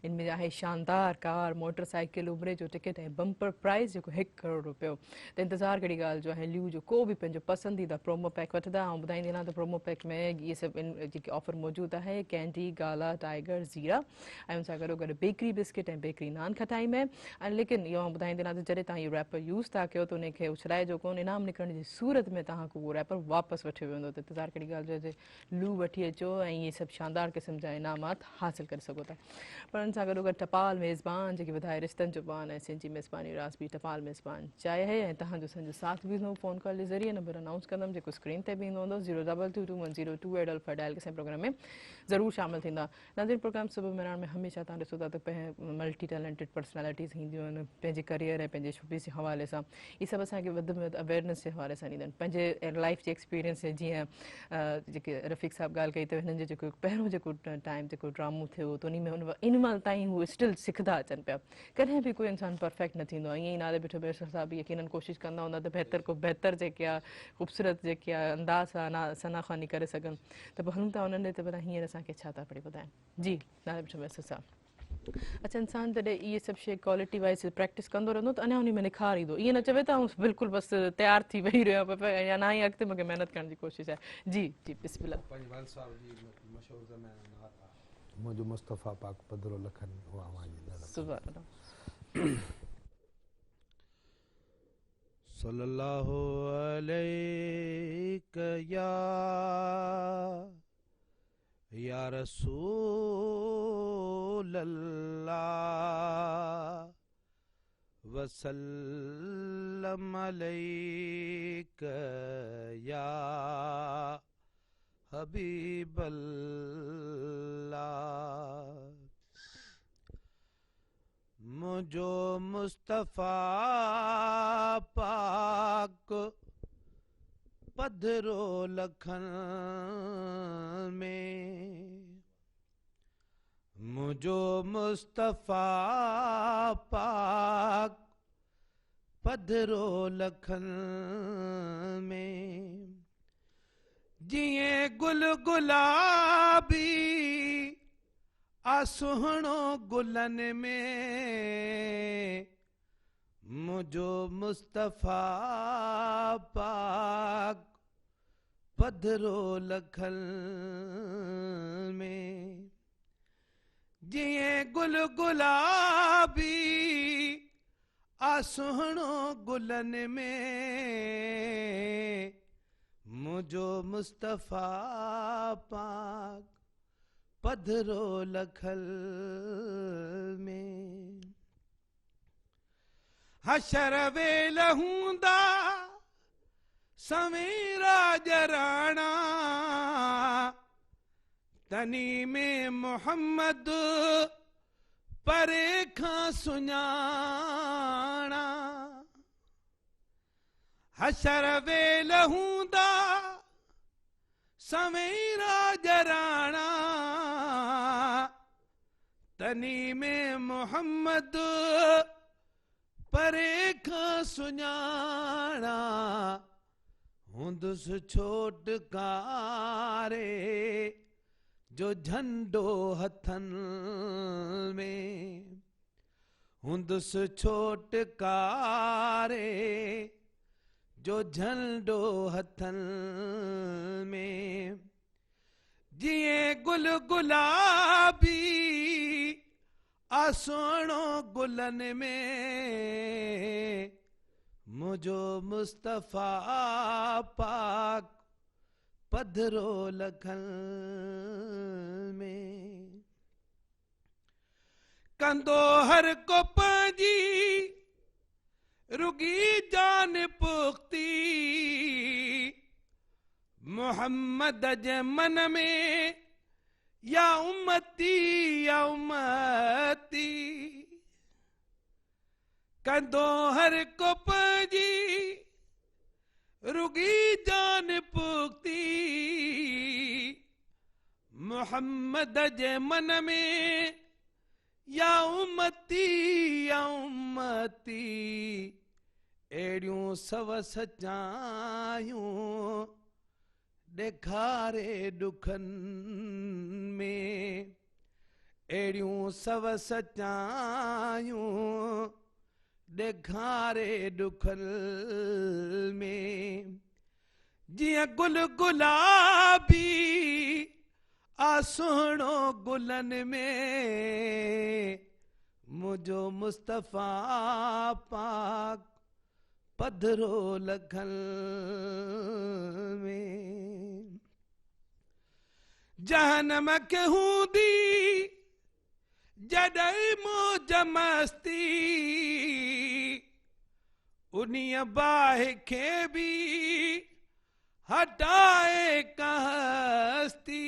ان ۾ آهي شاندار ڪار موٽر سائيڪل عمري جو ٽڪيٽ ۽ بمپر پرائز جيڪو 1 ڪروڙ روپيو ته انتظار ڪهڙي ڳالهه جو آهي ليو جو ڪو به پنهنجو پسنديده پرومو پيڪ وٺندا آئون ٻڌائيندي آهيان ته پرومو پيڪ ۾ اهي سڀ جيڪي آفر موجود آهي ڪينڊي گالا ٽائيگر زيرا ۽ ان سان گڏو گڏ بيڪري بسڪٽ ۽ بيڪري نان کٽائي ۾ ۽ ليڪن اهو آئون ٻڌائيندي رهان ته جڏهن توهان اهو ريپر يوز ٿا ڪيو ته ان کي اڇلائجو ڪونه انعام نڪرڻ جي صورت ۾ توهان کان اهو ريپر واپس وٺيو ويندو ته انتظار ڪهڙي ڳالهه جو آهي لو وٺي اچو ۽ اهي سڀ شاندار قسم جا انعامات حاصل ڪري سگهو ٿا پر ان سان گڏو گڏ ٽپال ميزبان جيڪي وڌائي رشتن جو پان ۽ سنڌ جي ميزباني راز به ٽپال ميزبان چاهي آهي ۽ توهان جو اسان جو ساٿ به هوندو فون ڪال جي ذريعي نمبر انائونس ڪندم جيڪو اسڪرين تي به ايندو هوندو zero double two two one zero two eight double five dial ڪري اسان پروگرام ۾ ضرور شامل ٿيندا ناظرين پروگرام صبح مهراڻ ۾ هميشه توهان ڏسو ٿا ته ملٽي ٽيلنٽيڊ پرسنالٽيز اينديون آهن پنهنجي ڪريئر ۽ پنهنجي شعبي جي حوالي سان اهي سڀ اسان کي وڌ ۾ وڌ اويئرنيس جي حوالي سان ڏيندا آهن پنهنجي لائف جي ايڪسپيرينس جيئن جيڪي رفيق صاحب ڳالهه ڪئي ته هنن جو جيڪو پهريون جيڪو ٽائيم جيڪو ڊرامو ٿيو ته انهي ۾ ان مهل تائين هو اسٽل سکندا اچن پيا ڪڏهن به ڪوئي انسان پرفيڪٽ نه ٿيندو آهي ائين ئي نالي بيٺو بيرسٽر صاحب به يقينن ڪوشش ڪندا هوندا ته بهتر کو بهتر جيڪي آهي خوبصورت جيڪي آهي انداز سان ثنا خواني ڪري سگهن ته پوء هلون ٿا انهن ڏي ته ڀلا هينئر اسان کي ڇا ٿا پڙهي ٻڌائين. جي نالي بيٺو بيرسٽر صاحب. اڇا انسان جڏهن اهي سڀ شيء ڪوالٽي وائز پريڪٽس ڪندو رهندو ته اڃا انهي ۾ نکار ايندو ائين نه چوي ته آئون بلڪل بس تيار ٿي ويهي رهيو آهيان يا نه ئي اڳتي مونکي محنت ڪرڻ جي ڪوشش آهي. جي جي بسم الله. پنهنجي والد صاحب جي مشهور زمانه نعت آهي. منهنجو مصطفيٰ پاڪ پڌرو لکن ۾ اها اوهان جي در. سبحان الله. صلي الله عليڪ يا يا رسول الله وسلم عليڪ يا حبيب الله. منهنجو مصطفيٰ پاڪ پڌرو لکن ۾، منهنجو مصطفيٰ پاڪ پڌرو لکن ۾، جيئن گل گلابي آ سهڻو گلن ۾، منهنجو مصطفيٰ پاڪ پڌرو لکن ۾، جيئن گل گلابي آ سهڻو گلن ۾، منهنجو مصطفيٰ پاڪ پڌرو لکل ۾. حشر ويل هوندا سوين راڄ راڻا، تني ۾ محمد پري کان سڃاڻا. حشر ويل هوندا سوين راڄ راڻا، تني ۾ محمد پري کان سڃاڻا. هوندس ڇوٽڪاري جو جهنڊو هٿن ۾، هوندس ڇوٽڪاري جو جهنڊو هٿن ۾، جيئن گل گلابي آ سهڻو گلن ۾، منهنجو مصطفيٰ پاڪ پڌرو لکن ۾. ڪندو هر ڪو پنهنجي رڳي جان پختي، محمد جي من ۾ يا امتي يا امتي. ڪندو هر ڪو پنهنجي رڳي جان پختي، محمد جي من ۾ يا امتي يا امتي. اهڙيون سو سچايون ڏيکاري ڏکن ۾، اهڙيون سو سچايون ڏيکاري ڏکن ۾. جيئن گل گلابي آ سهڻو گلن ۾، منهنجو مصطفيٰ پاڪ پڌرو لکن ۾. جهنم کي هوندي جڏهن موج مستي، انهيء باهه کي به هٽائي ڪا هستي.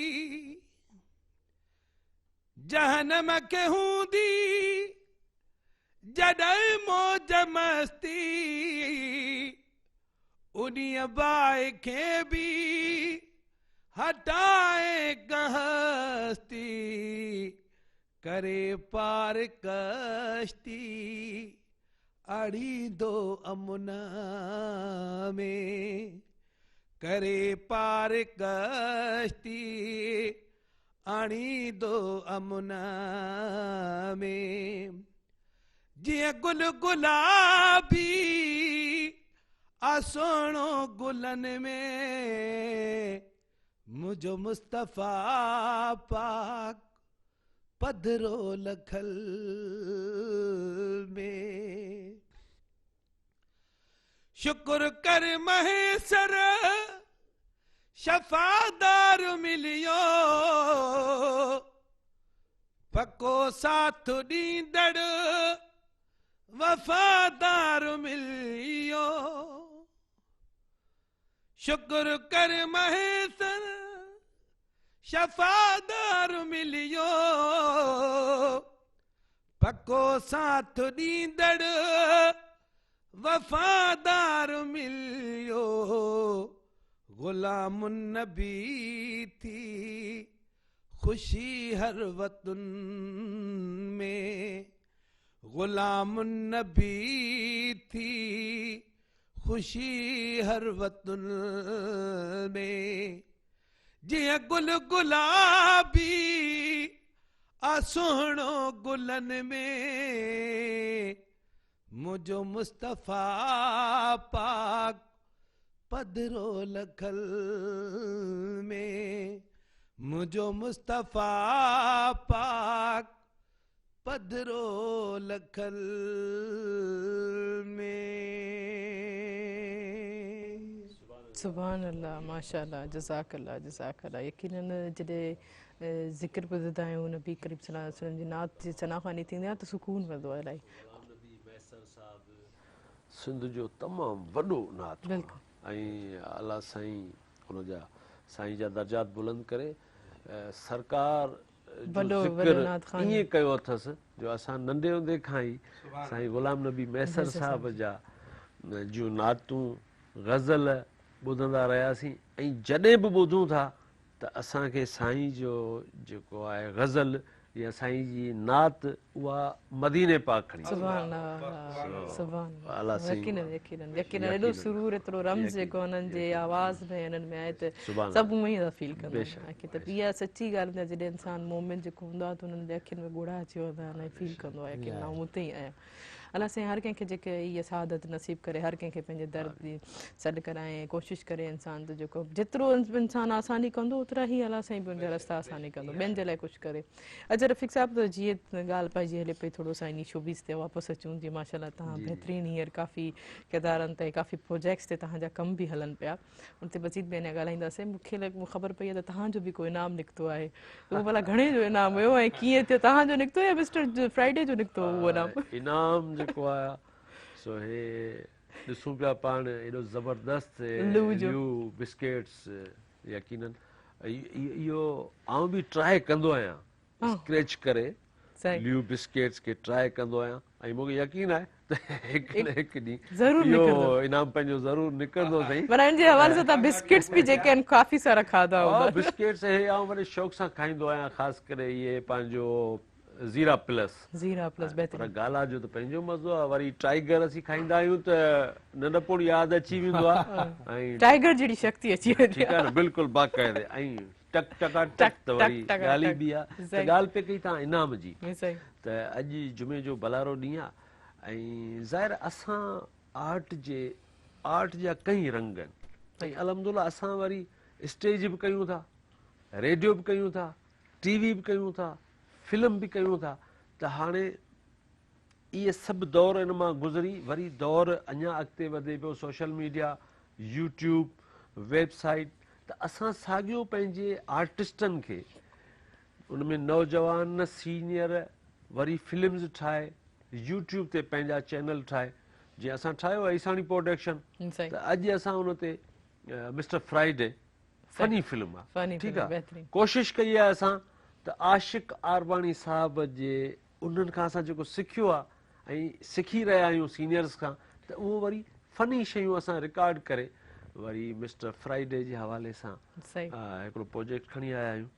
جهنم کي هوندي جڏهن موج مستي، انهيء باهه کي به هٽائي ڪا هستي. ڪري پار ڪشتي اڙيندو امن ۾، ڪري پار ڪشتي آڻيندو امن ۾. جيئن گل گلابي آ سهڻو گلن ۾، منهنجو مصطفيٰ پاڪ پڌرو لکل ۾. شڪر ڪر مهيسر شفادار مليو، پڪو ساٿ ڏيندڙ وفادار مليو. شڪر ڪر مهيسر شفادار مليو، پڪو ساٿ ڏيندڙ وفادار مليو. غلام النبي ٿي خوشي هر وطن ۾، غلام النبي ٿي خوشي هر وطن ۾. جيئن گل گلابي آ سهڻو گلن ۾، منهنجو مصطفيٰ پاڪ پڌرو لکل ۾، منهنجو مصطفيٰ پاڪ پڌرو لکل ۾. سبحان الله ماشاء الله جزاڪ الله جزاڪ الله. يقينن جڏهن ذڪر ٻڌندا آهيون نبي ڪريم صلي الله عليه وسلم جي نعت جي ثنا خواني ٿيندي آهي ته سڪون ملندو آهي الاهي. غلام نبي مهيسر صاحب سنڌ جو تمام وڏو نعت خوان ۽ الله سائين ان جا سائين جا درجات بلند ڪري. سرڪار جو ذڪر ائين ڪيو اٿس جو اسان ننڍي هوندي کان ئي سائين غلام نبي مهيسر صاحب جا جون نعتون غزل ٻڌندا رهياسين ۽ جڏهن به ٻڌون ٿا ته اسان کي سائين جو جيڪو آهي غزل يا سائين جي نعت اها مديني پاڪ کڻي اچي. سبحان الله سبحان الله يقينن يقينن يقينن ايڏو سرور ايترو رمز جيڪو انهن جي آواز ۾ انهن ۾ آهي ته سڀ اونئن ئي ٿا فيل ڪندا آهن ته اها سچي ڳالهه هوندي آهي جڏهن انسان مومن جيڪو هوندو آهي ته انهن جي اکين ۾ ڳوڙها اچي ويندا آهن ۽ فيل ڪندو آهي يقينن آئون اتي ئي آهيان. الله سائين هر ڪنهن کي جيڪي اها سعادت نصيب ڪري هر ڪنهن کي پنهنجي در تي سڏ ڪرائي ۽ ڪوشش ڪري انسان ته جيڪو جيترو انسان آساني ڪندو اوترا ئي الله سائين به ان جا رستا آساني ڪندو ٻين جي لاء ڪجهه ڪري. اچا رفيق صاحب ته جيئن ڳالهه پئجي هلي پئي ٿورو سا انهي شوبيز تي واپس اچون جيئن ماشاءالله توهان بهترين هينئر ڪافي ڪردارن تي ڪافي پروجيڪٽس تي توهان جا ڪم به هلن پيا ان تي مزيد به اڃا ڳالهائينداسين مون کي لڳ خبر پئي آهي ته توهان جو به ڪو انعام نڪتو آهي ته اهو ڀلا گهڻي جو انعام هيو ۽ ڪيئن ٿيو توهان جو نڪتو يا مسٽر فرائيڊي جو نڪتو هو اهو انعام؟ انعام جيڪو آهي سو هي ڏسون پيا پاڻ ايڏو زبردست ليو بسڪيٽس يقينن اهو آئون به ٽرائي ڪندو آهيان اسڪريچ ڪري ليو بسڪيٽس کي ٽرائي ڪندو آهيان ۽ مون کي يقين آهي ته هڪ نه هڪ ڏينهن اهو انعام پنهنجو ضرور نڪرندو سائين. معنيٰ ان جي حوالي سان توهان بسڪيٽس به جيڪي آهن ڪافي سارا کاڌا هوندا. ها بسڪيٽس اهي آئون وڏي شوق سان کائيندو آهيان خاص ڪري اهي پنهنجو زيرا پلس. زيرا پلس بهترين. پر گالا جو ته پنهنجو مزو آهي وري ٽائيگر اسين کائيندا آهيون ته ننڍپڻ ياد اچي ويندو آهي ۽ ٽائيگر جهڙي شڪتي اچي ويندي آهي. ٺيڪ آهي نه بلڪل باقاعدي ۽ ٽڪ ٽڪا ٽڪ ته وري ڳالهه ئي ٻي آ ته ڳالهه پئي ڪئي تان انعام جي ته اڄ جمعي جو ڀلارو ڏينهن آ ۽ ظاهر اسان آرٽ جي آرٽ جا ڪئين رنگ آهن ۽ الحمدلله اسان وري اسٽيج به ڪيون ٿا ريڊيو به ڪيون ٿا ٽي وي به ڪيون ٿا فلم به ڪيون ٿا ته هاڻي اهي سڀ دور ان مان گذري وري دور اڃا اڳتي وڌي پيو social media, YouTube, web site ته اسان ساڳيو پنهنجي آرٽسٽن کي ان ۾ نوجوان سينيئر وري فلمز ٺاهي يوٽيوب تي پنهنجا چينل ٺاهي جيئن اسان ٺاهيو عيساڻي پروڊڪشن ته اڄ اسان ان تي مسٽر فرائيڊي فني فلم آ ٺيڪ آ ڪوشش ڪئي آ اسان ته عاشق عارباڻي صاحب جي انهن کان اسان جيڪو سکيو آ ۽ سکي رهيا آهيون سينيئرز کان ته اهو وري فني شيون اسان رڪارڊ ڪري وري مسٽر فرائيڊي جي حوالي سان هڪڙو پروجيڪٽ کڻي آيا آهيون.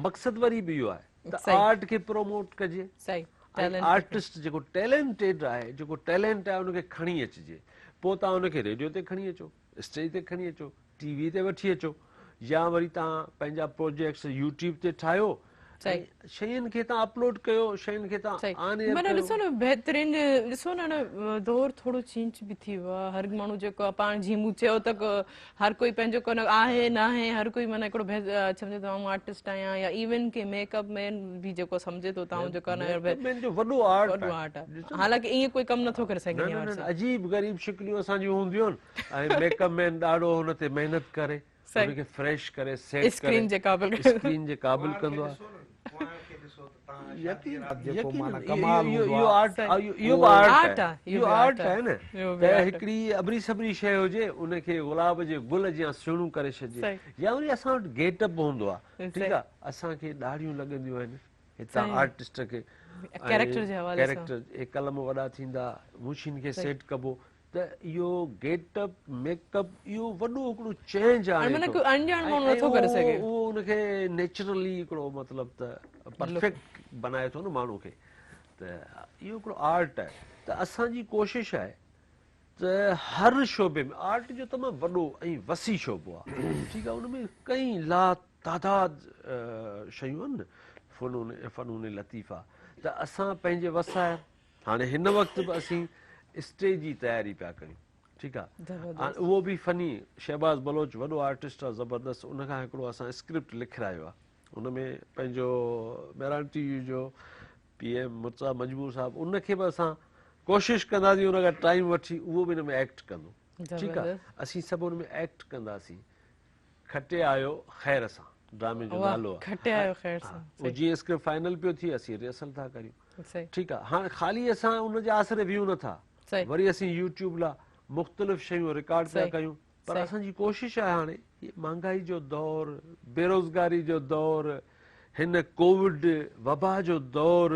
مقصد وري به اهو آهي ته آرٽ کي پروموٽ ڪجي ۽ آرٽسٽ جيڪو ٽيلنٽيڊ آهي جيڪو ٽيلنٽ آهي ان کي کڻي اچجي پوء توهان ان کي ريڊيو تي کڻي اچو اسٽيج تي کڻي اچو ٽي وي تي وٺي اچو يا وري توهان پنهنجا پروجيڪٽس يوٽيوب تي ٺاهيو ۽ شين کي توهان اپلوڊ ڪيو شين کي توهان آن ايئر ڪيو. ڏسو نه بهترين ڏسو نه دور ٿورو چينج به ٿي ويو آهي هر ماڻهو جيڪو آهي پاڻ جيئن مون چيو ته هر ڪوئي پنهنجو ڪو نه آهي نه آهي هر ڪوئي معنيٰ هڪڙو سمجهي ٿو آئون آرٽسٽ آهيان يا ايون ڪي ميڪ اپ مين به جيڪو سمجهي ٿو ته آئون جيڪو آهي ميڪ اپ مين جو وڏو آرٽ وڏو آرٽ آهي حالانڪه ائين ڪوئي ڪم نٿو ڪري سگهي نه نه نه عجيب غريب شڪليون اسان جون هونديون آهن ۽ ميڪ اپ مين ڏاڍو هن تي محنت ڪري ان کي فريش ڪري سيٽ ڪري اسڪرين جي قابل اسڪرين جي قابل ڪندو آهي. اهو آرٽ اهو به آرٽ آهي اهو آرٽ آهي نه ته هڪڙي ابري سبري شيء هجي ان کي گلاب جي گل جيان سهڻو ڪري ڇڏجي يا وري اسان وٽ گيٽ اپ هوندو آهي ٺيڪ آهي اسان کي ڏاڙهيون لڳنديون آهن هتان آرٽسٽ کي ڪيريڪٽر جي حوالي سان ڪيريڪٽر هي قلم وڏا ٿيندا مشين کي سيٽ ڪبو ته اهو گيٽ اپ ميڪ اپ اهو وڏو هڪڙو چينج آڻي معنيٰ ڪو اڻڄاڻ ماڻهو نٿو ڪري سگهي. اهو ان کي نيچرلي هڪڙو مطلب ته پرفيڪٽ بنائي ٿو نه ماڻهو کي ته اهو هڪڙو آرٽ آهي ته اسان جي ڪوشش آهي ته هر شعبي ۾ آرٽ جو تمام وڏو ۽ وسيع شعبو آهي ٺيڪ آهي ان ۾ ڪئين لا تعداد شيون آهن نه فنون فنون لطيفه ته اسان پنهنجي وس آهر هاڻي هن وقت به اسين اسٽيج جي تياري پيا ڪريون ٺيڪ آ هاڻي اهو به فني شهباز بلوچ وڏو آرٽسٽ آ زبردست ان کان هڪڙو اسان اسڪرپٽ لکرايو آ ان ۾ پنهنجو مهراڻ ٽي وي جو پي ايم مرتضيٰ مجبور صاحب ان کي به اسان ڪوشش ڪنداسين ان کان ٽائيم وٺي اهو به ان ۾ ايڪٽ ڪندو ٺيڪ آ اسين سڀ ان ۾ ايڪٽ ڪنداسين کٽي آيو خير سان ڊرامي جو نالو آ کٽي آيو خير سان اهو جيئن اسڪرپٽ فائنل پيو ٿئي اسين ريهرسل ٿا ڪريون ٺيڪ آ هاڻ خالي اسان ان جي آسري ويهون نه ٿا وري اسين يوٽيوب لا مختلف شيون رڪارڊ پيا ڪيون پر اسان جي ڪوشش آهي هاڻي هي مهانگائي جو دور بيروزگاري جو دور هن ڪووڊ وبا جو دور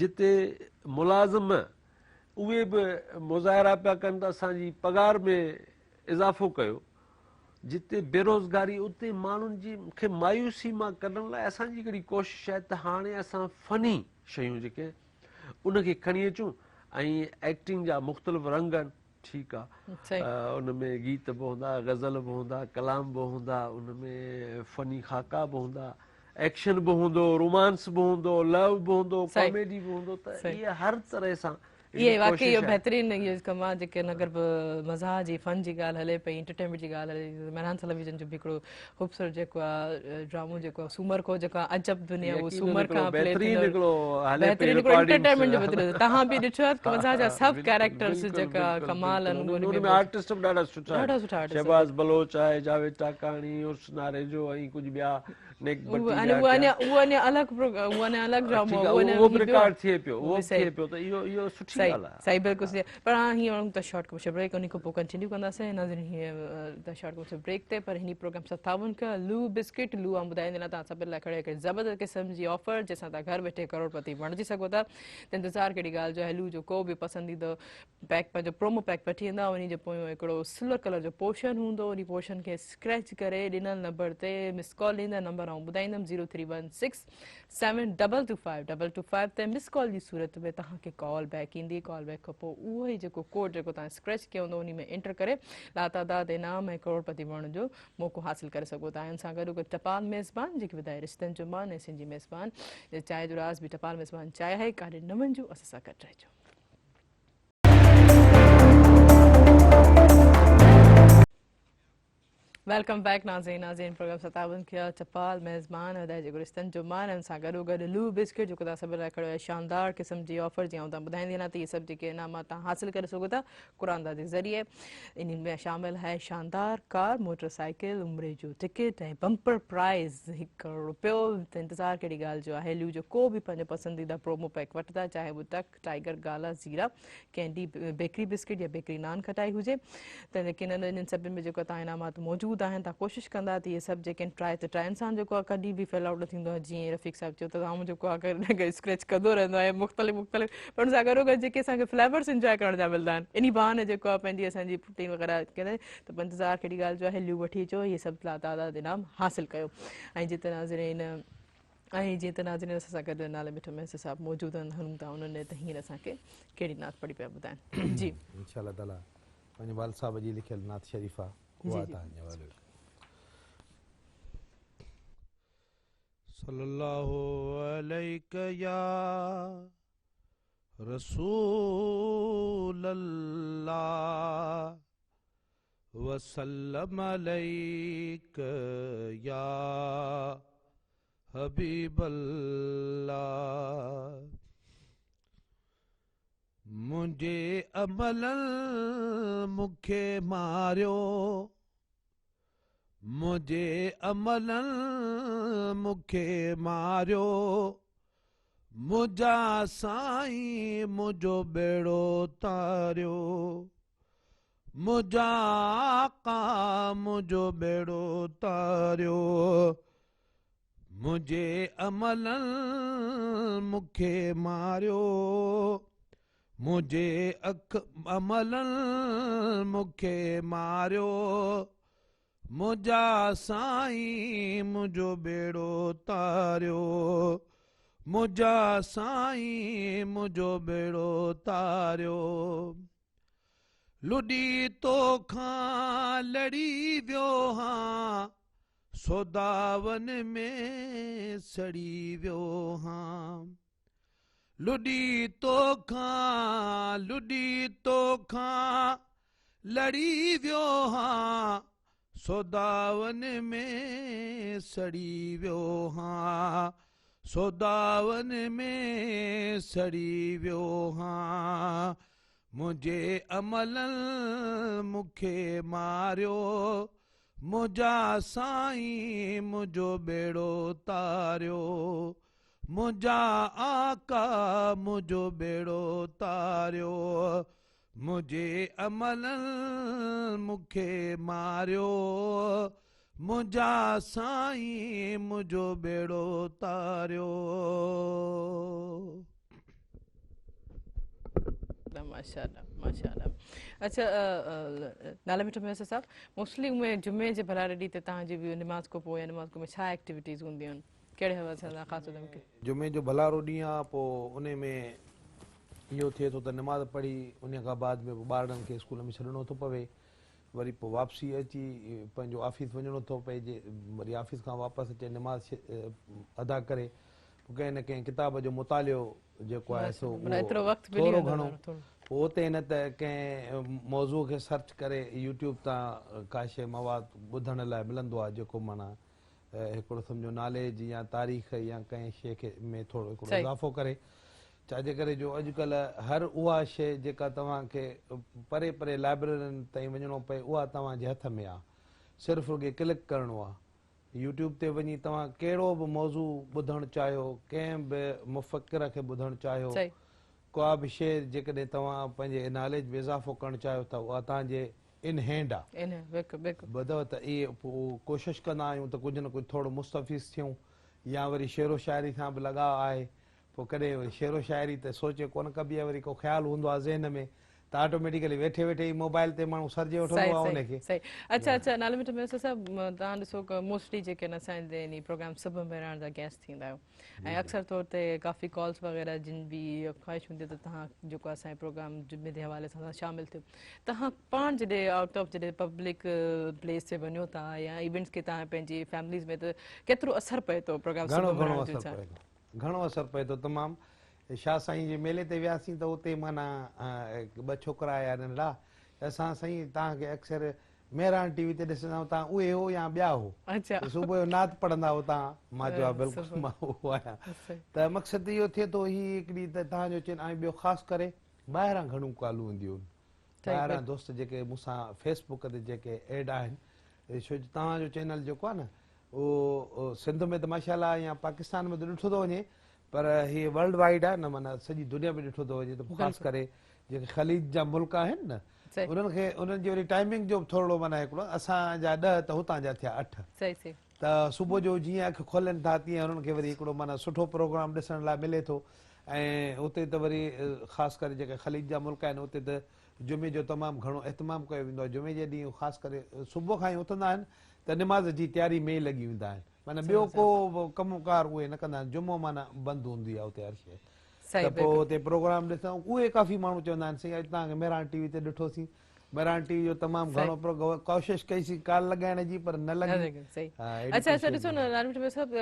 جتي ملازم اهي به مظاهرا پيا ڪن ته اسان جي پگهار ۾ اضافو ڪيو جتي بيروزگاري اتي ماڻهن جي کي مايوسي مان ڪڍڻ لاء اسان جي هڪڙي ڪوشش آهي ته هاڻي اسان فني شيون جيڪي ان کي کڻي اچون ۽ ايڪٽنگ جا مختلف رنگ آهن ٺيڪ آ ان ۾ گيت به هوندا غزل به هوندا ڪلام به هوندا ان ۾ فني خاڪا به هوندا ايڪشن به هوندو، رومانس به هوندو، لو به هوندو، ڪاميڊي به هوندو ته اهي هر طرح سان اهي واقعي اهو بهترين اهو ڪم آهي جيڪي اگر به مزاح جي فن جي ڳالهه هلي پئي انٽرٽينمينٽ جي ڳالهه هلي ته مهراڻ ٽيليويزن جو به هڪڙو خوبصورت جيڪو آهي ڊرامو جيڪو آهي سومر ڪو جيڪو آهي عجب دنيا اهو سومر کان پلي ٿيندو بهترين هڪڙو انٽرٽينمينٽ جو بهترين توهان به ڏٺو آهي مزاح جا سڀ ڪيريڪٽرز جيڪا ڪمال آهن ان ۾ آرٽسٽ به ڏاڍا سٺا ڏاڍا سٺا آرٽسٽ شهباز بلوچ آهي جاويد ٽاڪاڻي عرس ناريجو ۽ ڪجهه ٻيا نيڪ ڀٽي اهو اڃا اهو اڃا الڳ اهو اڃا الڳ ڊرامو اهو اهو به رڪارڊ ٿئي پيو اهو به ٿئي پيو ته اهو اهو سٺي ڳالهه آهي. صحيح بلڪل صحيح پر هاڻ هيئن وڃون ٿا شارٽ ڪمرشل بريڪ انهي کان پوء ڪنٽينيو ڪنداسين ناظرين هيئن ته شارٽ ڪمرشل بريڪ تي پر هني پروگرام سان تعاون ڪيو لو بسڪٽ لو آئون ٻڌائيندي نه توهان سڀني لاء کڻي هڪڙي زبردست قسم جي آفر جنهن سان توهان گهر ويٺي ڪروڙپتي بڻجي سگهو ٿا ته انتظار ڪهڙي ڳالهه جو آهي لو جو ڪو به پسنديده پيڪ پنهنجو پرومو پيڪ وٺي ايندا انهي جي پويون هڪڙو سلور ڪلر جو پورشن هوندو انهي پورشن کي اسڪريچ ڪري ڏنل نمبر تي مس ڪال ڏيندا نمبر آئون ٻڌائيندم zero three one six seven double two five double two five تي مس ڪال جي صورت ۾ توهان کي ڪال بيڪ ايندي ڪال بيڪ کان پوء اهو ئي جيڪو ڪوڊ جيڪو توهان اسڪريچ ڪيو هوندو انهي ۾ انٽر ڪري لاتعداد انعام ۽ ڪروڙپتي بڻڻ جو موقعو حاصل ڪري سگهو ٿا ۽ ان سان گڏو گڏ ٽپال ميزبان جيڪي وڌائي رشتن جو مان ۽ سنڌي ميزبان چانهه جو راز به ٽپال ميزبان چانهه آهي ڪاڏي نه وڃجو اسان سان گڏ رهجو. Welcome back ناظرين ناظرين پروگرام ستاون کي چپال ميزبان هدايت جي رشتن جو مان ان سان گڏو گڏ لو بسڪٽ جو توهان سڀ لاء کڙو آهي شاندار قسم جي آفر جي آئون توهان ٻڌائيندي آهيان ته اهي سڀ جيڪي انعامات توهان حاصل ڪري سگهو ٿا قرآن اندازي ذريعي انهن ۾ شامل آهي شاندار ڪار موٽر سائيڪل عمري جو ٽڪيٽ ۽ بمپر پرائز 1 ڪروڙ روپيو ته انتظار ڪهڙي ڳالهه جو آهي لو جو ڪو به پنهنجو پسنديده پرومو پيڪ وٺندا چاهي اهو ٽڪ ٽائيگر گالا زيرا ڪينڊي بيڪري بسڪٽ يا بيڪري نان کٽائي هجي ته يقينن انهن سڀني ۾ جيڪو تان انعامات موجود آهن تان ڪوشش ڪندا ته اهي سڀ جيڪي آهن ٽرائي ته ٽرائي انسان جيڪو آهي ڪڏهن به فيل آئوٽ نه ٿيندو آهي جيئن رفيق صاحب چيو ته آئون جيڪو آهي ڪڏهن اسڪريچ ڪندو رهندو آهيان مختلف مختلف پر ان سان گڏو گڏ جيڪي اسان کي فليورس انجوائي ڪرڻ جا ملدا آهن انهي بهاني جيڪو آهي پنهنجي اسان جي پروٽين وغيره ته انتظار ڪهڙي ڳالهه جو آهي ليو وٺي اچو اهي سڀ لاتعداد انعام حاصل ڪيو ۽ جتي ناظرين ۽ جيئن ته ناظرين اسان سان گڏ نالي مٺو مهيسر صاحب موجود آهن هلون ٿا انهن ڏي ته هينئر اسان کي ڪهڙي نعت پڙهي پيا ٻڌائن جي. انشاء الله تعالي پنهنجي والد صاحب جي لکيل نعت شريف آ اها توهان جي حوالي. صلي الله عليڪ يا رسول الله وسلم عليڪ يا حبيب الله منهنجي عملن مون کي ماريو منهنجي عملن مون کي ماريو منهنجا سائين منهنجو ٻيڙو تاريو منهنجا آقا منهنجو ٻيڙو تاريو منهنجي عملن مون کي ماريو منهنجي اک عملن مون کي ماريو منهنجا سائين منهنجو ٻيڙو تاريو منهنجا سائين منهنجو ٻيڙو تاريو لڏي توکان لڙي ويو هان سوداون ۾ سڙي ويو هان لڏي توکان لڏي توکان لڙي ويو هان سوداون ۾ سڙي ويو هان سوداون ۾ سڙي ويو هان منهنجي عملن مون کي ماريو، منهنجا سائين منهنجو ٻيڙو تاريو، منهنجا آقا منهنجو ٻيڙو تاريو، منهنجي عملن مون کي ماريو، منهنجا سائين منهنجو ٻيڙو تاريو. ماشاءالله ماشاءالله اچھا نالي مٺو ميسر صاحب موسٽلي اهي جمعي جي ڀلاري ڏينهن تي توهان جي به نماز کان پوء يا نماز کان پوء ڇا ايڪٽيوٽيز هونديون آهن ڪهڙي حوالي سان خاص طور تي جمعي جو ڀلارو ڏينهن آ پوء انهي ۾ اهو ٿئي ٿو ته نماز پڙهي انهي کان بعد ۾ پوء ٻارڙن کي اسڪول ۾ ڇڏڻو ٿو پوي. وري پوء واپسي اچي پنهنجو آفيس وڃڻو ٿو پئجي وري آفيس کان واپس اچي نماز ادا ڪري پوء ڪنهن نه ڪنهن ڪتاب جو مطالعو جيڪو آهي سو اهو ٿورو گهڻو پوء اتي نه ته ڪنهن موضوع کي سرچ ڪري يوٽيوب تان ڪا شيء مواد ٻڌڻ لاء ملندو آهي جيڪو معنيٰ هڪڙو سمجهو ناليج يا تاريخ يا ڪنهن شيء کي ۾ ٿورو هڪڙو اضافو ڪري ڇا جي ڪري جو اڄڪلهه هر اها شيء جيڪا توهان کي پري پري لائبريرين تائين وڃڻو پئي اها توهان جي هٿ ۾ آ صرف رڳي ڪلڪ ڪرڻو آ يوٽيوب تي وڃي توهان ڪهڙو به موضوع ٻڌڻ چاهيو ڪنهن به مفڪر کي ٻڌڻ چاهيو ڪا به شيء جيڪڏهن توهان پنهنجي ناليج ۾ اضافو ڪرڻ چاهيو ٿا اها توهان جي ان هينڊ آ. ٻڌو ته اهي پوء ڪوشش ڪندا آهيون ته ڪجهه نه ڪجهه ٿورو مستفيض ٿيون يا وري شعر و شاعري سان به لڳاء آهي پوء ڪڏهن وري شعر و شاعري ته سوچي ڪونه ڪبي آهي وري ڪو خيال هوندو آهي ذهن ۾ ته آٽوميٽيڪلي ويٺي ويٺي ئي موبائل تي ماڻهو سرجي وٺندو آهي ان کي. صحيح اڇا اڇا نالي مٺ ميسر صاحب توهان ڏسو موسٽلي جيڪي آهن اسان جي انهي پروگرام صبح مهراڻ جا گيسٽ ٿيندا آهيو ۽ اڪثر طور تي ڪافي ڪالز وغيره جن به خواهش هوندي ته توهان جيڪو اسان جي پروگرام جمعي جي حوالي سان شامل ٿيو توهان پاڻ جڏهن آئوٽ آف جڏهن پبلڪ پليس تي وڃو ٿا يا ايونٽس کي توهان پنهنجي فيمليز ۾ ته ڪيترو اثر پئي ٿو پروگرام گهڻو گهڻو اثر پئي ٿو گهڻو اثر پئي ٿو تمام شاهه سائين جي ميلي تي وياسين ته اتي معنيٰ ٻه ڇوڪرا آيا ننڍڙا اسان سائين توهان کي اڪثر مهراڻ ٽي وي تي ڏسندا آهيون توهان اهي هو يا ٻيا هو صبح جو نعت پڙهندا هو توهان مان چيو ها بلڪل مان اهو آهيان ته مقصد اهو ٿئي ٿو هي هڪڙي ته توهان جو چين ۽ ٻيو خاص ڪري ٻاهران گهڻيون ڪالون اينديون آهن ٻاهران دوست جيڪي مون سان فيس بڪ تي جيڪي ايڊ آهن ڇو جو توهان جو چينل جيڪو آهي نه اهو سنڌ ۾ ته ماشاء الله يا پاڪستان ۾ ته ڏٺو ٿو وڃي پر هي ورلڊ وائيڊ آهي نه معنيٰ سڄي دنيا ۾ ڏٺو ٿو وڃي ته خاص ڪري جيڪي خليج جا ملڪ آهن نه انهن کي انهن جي وري ٽائمنگ جو به ٿورڙو معنيٰ هڪڙو اسان جا 10 ته هتان جا ٿيا 8 ته صبح جو جيئن اک کولين ٿا تيئن انهن کي وري هڪڙو معنيٰ سٺو پروگرام ڏسڻ لاء ملي ٿو ۽ اتي ته وري خاص ڪري جيڪي خليج جا ملڪ آهن اتي ته جمعي جو تمام گهڻو اهتمام ڪيو ويندو آهي جمعي جي ڏينهن خاص ڪري صبح کان ئي اٿندا آهن ته نماز جي تياري ۾ ئي لڳي ويندا آهن معنيٰ ٻيو ڪو به ڪم ڪار اهي نه ڪندا آهن جمعو معنيٰ بند هوندي آهي اتي هر شيء ته پوء اتي پروگرام ڏسندا اهي ڪافي ماڻهو چوندا آهن سائين اڄ توهان کي مهراڻ ٽي وي تي ڏٺوسين مهراڻ ٽي وي جو تمام گهڻو ڪوشش ڪئي سين ڪال لڳائڻ جي پر نه لڳي. اڇا اڇا ڏسو نه نارمي ٽي صاحب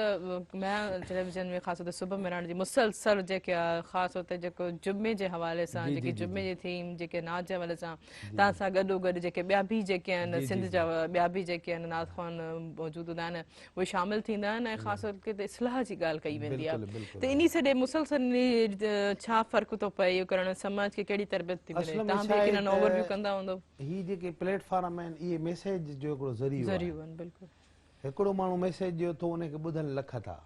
مهراڻ ٽيليويزن ۾ خاص طور تي صبح مهراڻ جي مسلسل جيڪي خاص طور تي جيڪو جمعي جي حوالي سان جيڪي جمعي جي ٿيم جيڪي نعت جي حوالي سان توهان سان گڏو گڏ جيڪي ٻيا به جيڪي آهن سنڌ جا ٻيا به جيڪي آهن نعت خوان موجود هوندا آهن اهي شامل ٿيندا آهن ۽ خاص طور تي اصلاح جي ڳالهه ڪئي ويندي آهي ته انهي سڄي مسلسل ڇا فرق ٿو پئي اهو ڪرڻ سماج کي ڪهڙي تربيت ٿي ملي توهان به يقينن اوور ويو ڪندا هوندو. هي جيڪي پليٽ فارم آهن اهي ميسيج جو هڪڙو ذريعو آهن بلڪل هڪڙو ماڻهو ميسيج ڏيو ٿو ان کي ٻڌن لک ٿا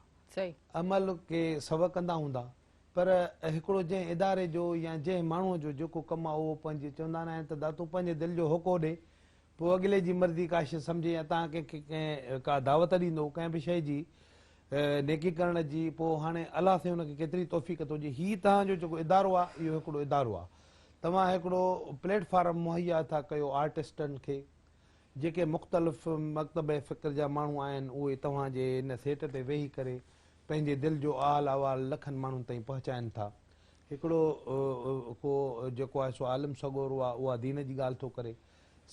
عمل ڪي سو ڪندا هوندا پر هڪڙو جنهن اداري جو يا جنهن ماڻهوء جو جيڪو ڪم آهي اهو پنهنجي چوندا ناهن ته دا تون پنهنجي دل جو هوڪو ڏي پوء اڳلي جي مرضي ڪا شيء سمجهي يا توهان ڪنهن کي ڪنهن ڪا دعوت ڏيندو ڪنهن به شيء جي نيڪي ڪرڻ جي پوء هاڻي الله سائين ان کي ڪيتري توفيق ٿو ڏي هي توهان جو جيڪو ادارو آهي اهو هڪڙو ادارو آهي توهان هڪڙو پليٽ فارم مهيا ٿا ڪيو آرٽسٽن کي جيڪي مختلف مڪتبه فڪر جا ماڻهو آهن اهي توهان جي ان سيٽ تي ويهي ڪري پنهنجي دل جو حال احوال لکن ماڻهن تائين پهچائن ٿا. هڪڙو ڪو جيڪو آهي سو عالم سڳورو آهي اها دين جي ڳالهه ٿو ڪري.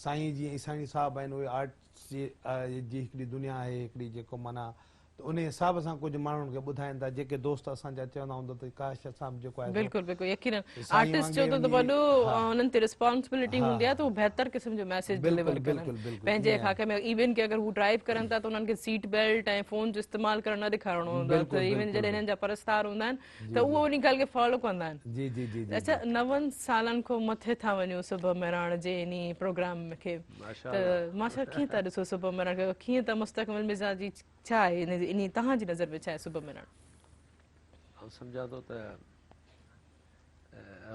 سائين جيئن عيساڻي صاحب آهن اهي آرٽس جي هڪڙي دنيا آهي هڪڙي جيڪو معنيٰ ته انهي حساب سان ڪجهه ماڻهن کي ٻڌائين ٿا جيڪي دوست اسان جا چوندا هوندا ته ڪاش اسان به جيڪو آهي سو بلڪل بلڪل يقينن سائين آرٽسٽ جو وانگي ته وڃي وڏو ها انهن تي ريسپانسبلٽي ها هوندي آهي ته هو بهتر قسم جو ميسيج بلڪل ڊليور ڪن بلڪل بلڪل پنهنجي ائين آهي خاڪي ۾ ايون ڪي اگر هو ڊرائيو ڪرن ٿا ته انهن کي سيٽ بيلٽ ۽ فون جو استعمال ڪرڻ نه ڏيکارڻو هوندو آهي بلڪل ته ايون بلڪل جڏهن هنن جا پرستار هوندا آهن جي ته جي اهو انهي ڳالهه کي فالو ڪندا آهن. جي جي جي جي اڇا جي نون سالن کان مٿي ٿا وڃون صبح مهراڻ جي انهي پروگرام کي ماشاء ته الله ماشاء ڪيئن ٿا ڏسو صبح مهراڻ کي ڪيئن ٿا مستقبل مزاجي ڇا آهي انهي توهان جي نظر ۾ ڇا آهي صبح مهراڻ؟ آئون سمجهان ٿو ته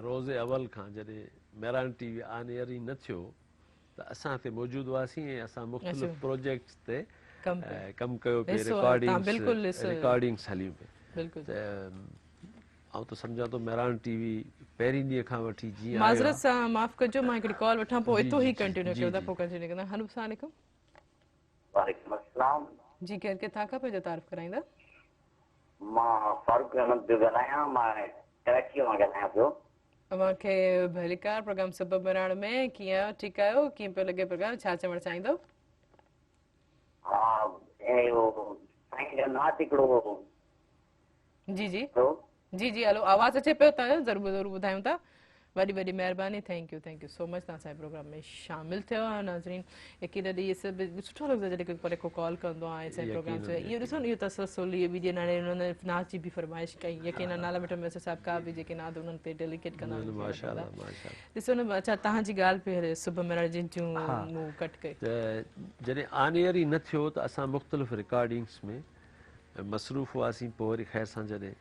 روز اول کان جڏهن مهراڻ ٽي وي آن ايئر ئي نه ٿيو ته اسان هتي موجود هئاسين ۽ اسان مختلف پروجيڪٽس تي ڪم ڪيو پئي رڪارڊنگس هليون پئي ته آئون ته سمجهان ٿو مهراڻ ٽي وي پهرين ڏينهن کان وٺي جيئن آيو معذرت سان معاف ڪجو مان هڪڙي ڪال وٺان پوء اتو ئي ڪنٽينيو ڪيو ٿا پوء ڪنٽينيو ڪندا هلو السلام عليڪم. وعليڪم السلام. جي ڪير ڪٿان کان پنهنجو تعارف ڪرائيندا. مان فاروق احمد پيو ڳالهايان مان ڪراچيء مان ڳالهايان پيو. اوهان کي ڀليڪار پروگرام صبح مهراڻ ۾ ڪيئن آهيو ٺيڪ آهيو ڪيئن پيو لڳي پروگرام ڇا چوڻ چاهيندو؟ ها اهو سائين جو نعت هڪڙو جي جي جي جي هلو آواز اچي پيو ته ضرور ضرور ٻڌايون ٿا وڏي وڏي مهرباني thank you thank you so much توهان اسان جي پروگرام ۾ شامل ٿيو آهيو ناظرين يقينا اهي سڀ سٺو لڳندو آهي جڏهن ڪوئي پري ڪو ڪال ڪندو آهي اسان جي پروگرام تي اهو ڏسو نه اهو تسلسل اهو به جيئن هاڻي انهن نعت جي به فرمائش ڪئي يقينا نالا مٺو ميسر صاحب کا به جيڪي نعت انهن تي ڊيليڪيٽ ڪندا ماشاءالله ماشاءالله ڏسو نه اڇا توهان جي ڳالهه پئي هلي صبح مهراڻ جن جون مون ڪٽ ڪئي ته جڏهن آن ايئر ئي نه ٿيو ته اسان مختلف رڪارڊنگس ۾ مصروف هئاسين پوء وري خير سان جڏهن